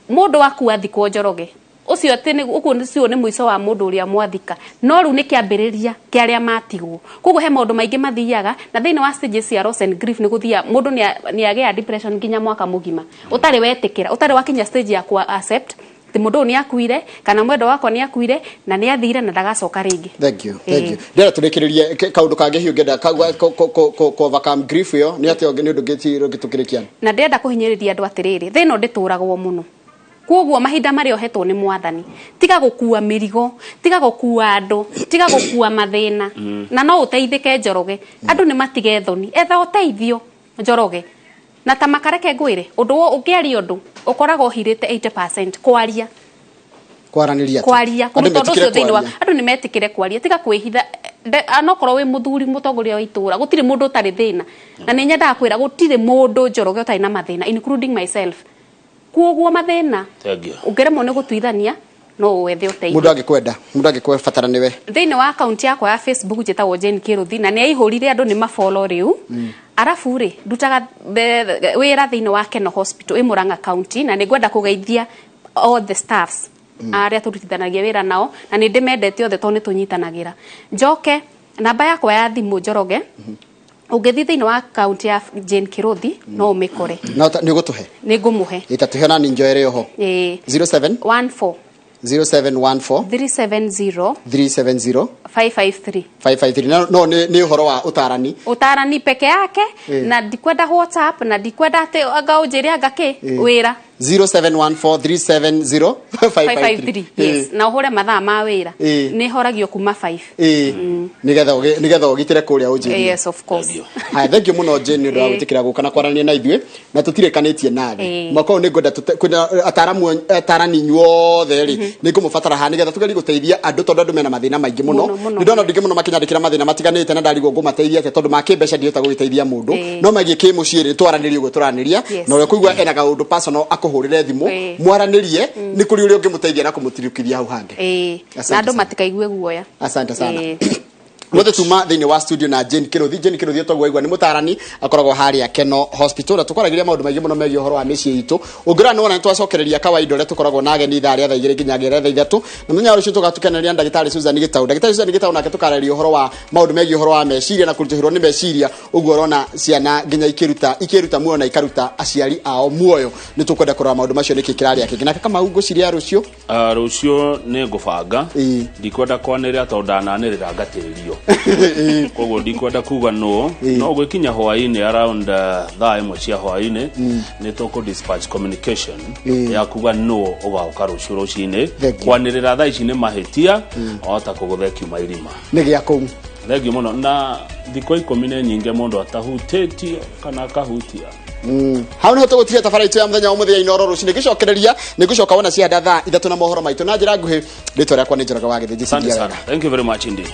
Mũndũ akua thikwo, Njoroge, ũcio atĩ ũguo ũcio nĩ mũico wa mũndũ ũrĩa mwathika, no rĩu nĩ kĩambĩrĩria kĩa arĩa matigwo. Koguo he maũndũ maingĩ mathiaga na thĩinĩ wa stages cia loss and grief. Nĩ gũthia mũndũ nĩ agĩa depression nginya mwaka mũgima ũtarĩ wetĩkĩra, ũtarĩ wakinya stage ya ku accept atĩ mũndũ ũyũ nĩ akuire, kana mwendwa wakwa nĩ akuire na nĩ athire na ndagacoka rĩngĩ. Thank you, thank you. Ndĩrenda tũrĩkĩrĩrie kaũndũ kangĩ hiũ ngĩenda kũ overcome grief ĩyo nĩ atĩa ũngĩ, nĩ ũndũ ũngĩ ũngĩtũkĩrĩkia? Na ndĩrenda kũhinyĩrĩria andũ atĩrĩrĩ, thĩ ĩno ndĩtũragwo mũno, koguo mahinda marĩa ũhetwo nĩ mwathani, tiga gũkua mĩrigo, tiga gũkua andũ, tiga gũkua mathĩna, na no ũteithĩke, Njoroge. Andũ nĩ matige thoni, etha ũteithio, Njoroge. Na ta makareke ngwĩre ũndũ ũngĩaria ũndũ ũkoragwo ũhirĩte 80% kwaria. Kwaranĩria atĩa? Kwaria. Andũ kũruta ũndũ metĩkĩre ũcio thĩinĩ wa kwaria. Andũ nĩ metĩkĩre kwaria, tiga kwĩhitha. Anokorwo wĩ mũthuri mũtongoria wa itũra, gũtirĩ mũndũ ũtarĩ thĩna, na nĩ nyendaga kwĩra gũtirĩ mũndũ, Njoroge, ũtarĩ na mathĩna, including myself. Kuoguo mathĩna Thank you. ũngĩremwo nĩ gũtuithania, no wethe ũteithio. Mũndũ angĩkwenda, mũndũ angĩkwebatara nĩwe? Thĩinĩ wa akaunti yakwa ya Facebook njĩtagwo Jane Kĩrũthi, na nĩ aihũrire andũ nĩ mafollow rĩu. Arabu rĩ, ndutaga wĩra thĩinĩ wa Keno Hospital ĩ Murang'a County, na nĩ ngwenda kũgeithia All the staffs arĩa tũrutithanagia wĩra nao, na nĩ ndĩmendete othe tondũ nĩ tũnyitanagĩra. Njoke namba yakwa ya thimũ, Njoroge, ũngĩthiĩ thĩinĩ wa akaunti ya Jane Kiruthi no ũmĩkore. No nĩ ũgũtũhe? Nĩ ngũmũhe. Ĩtatũhe nani njoere oho. Ĩĩ. 07 14 0714 370 370 553. 553. No nĩ ũhoro wa ũtarani? Ũtarani peke yake. Na ndikwenda WhatsApp, na ndikwenda atĩ anga ũnjĩre anga kĩ wĩra. 0714 370 553, yes, na ũhũre mathaa ma wĩra. Nĩ horagio kuma 5. Ĩĩ, nĩgetha ũgitĩre kũrĩa ũnjĩrie. Yes, of course. Thank you. Haya, thank you mũno, Jane, nĩ ũndũ wa gwĩtĩkĩra gũka na kwaranĩria na ithuĩ na tũtirĩkanĩtie nawe. Mwaka ũyũ nĩngwenda kwĩna ataramu, atarani inyuothe rĩ, nĩ ngũmũbatara haha nĩgetha tũgerie gũteithia andũ, tondũ andũ mena mathĩna maingĩ mũno. Mũno, mũno. Nĩ ndona andũ aingĩ mũno makĩnyandĩkĩra mathĩna matiganĩte na ndarigwo ngũmateithia atĩa, tondũ ma kĩmbeca ndihota gũgĩteithia mũndũ. No megiĩ kĩmũciĩ rĩ, twaranĩrie ũguo tũranĩria. Na ũrĩa kũigua ena kaũndũ personal, akũhũrĩre thimũ, mwaranĩrie, nĩ kũrĩ ũrĩa ũngĩmũteithia na kũmũtirukithia hau hangĩ. Asante Na andũ sana. matikaigue guoya. Asante sana. Ĩĩ. Mothe tuma thĩinĩ wa studio na Jane Kiruthi. Jane Kiruthi, toguo aigua, nĩ mũtarani akoragwo harĩa Keno Hospital, na tũkwaragĩria maũndũ maingĩ mũno megiĩ ũhoro wa mĩciĩ itũ. Ũngĩrora nĩ wona nĩ twacokereria kawaida ũrĩa tũkoragwo na ageni ithaa rĩa thaa 2 nginya rĩa thaa 3, na mũthenya wa rũciũ tũgatukanĩria na ndagĩtarĩ Susan Gĩtau. Ndagĩtarĩ Susan Gĩtau nake tũkarĩria ũhoro wa maũndũ megiĩ ũhoro wa meciria na kũritũhĩrwo nĩ meciria, ũguo ũrona ciana nginya ikĩruta muoyo na ikaruta aciari ao muoyo. Nĩ tũkwenda kũrora maũndũ macio, nĩkĩ kĩrarĩa kĩngĩ. Nake Kamau, ngwĩciria rũciũ? Rũciũ nĩ ngũbanga. Ndikwenda kwanĩrĩra tondũ ndananĩrĩra ngatĩrĩrio, koguo ndikwenda kuga no no gwĩkinya hwaĩ-inĩ around thaa 1 cia hwaĩ-inĩ nĩ tũkũ dispatch communication ya kuga no ũgaũka rũciũ rũcinĩ. Thank you. Kwanĩrĩra thaa ici nĩ mahĩtia ota kũgũtha kiuma irima. Nĩ gĩa kũu. Thengiũ mũno, na thikũ 10 nĩ nyingĩ mũndũ atahutĩtio kana akahutia. Hau niho tũgũtiria tabara itũ ya mũthenya wa mũthenya Inoro. Rũcinĩ ngĩcokereria nĩ ngũcoka wona cianda thaa 3 na mohoro maitũ na njĩra nguhĩ. Rĩtwa rĩakwa nĩ Njoroge wa Gĩthĩnji. Asante Cindia sana. wega. Thank you very much indeed.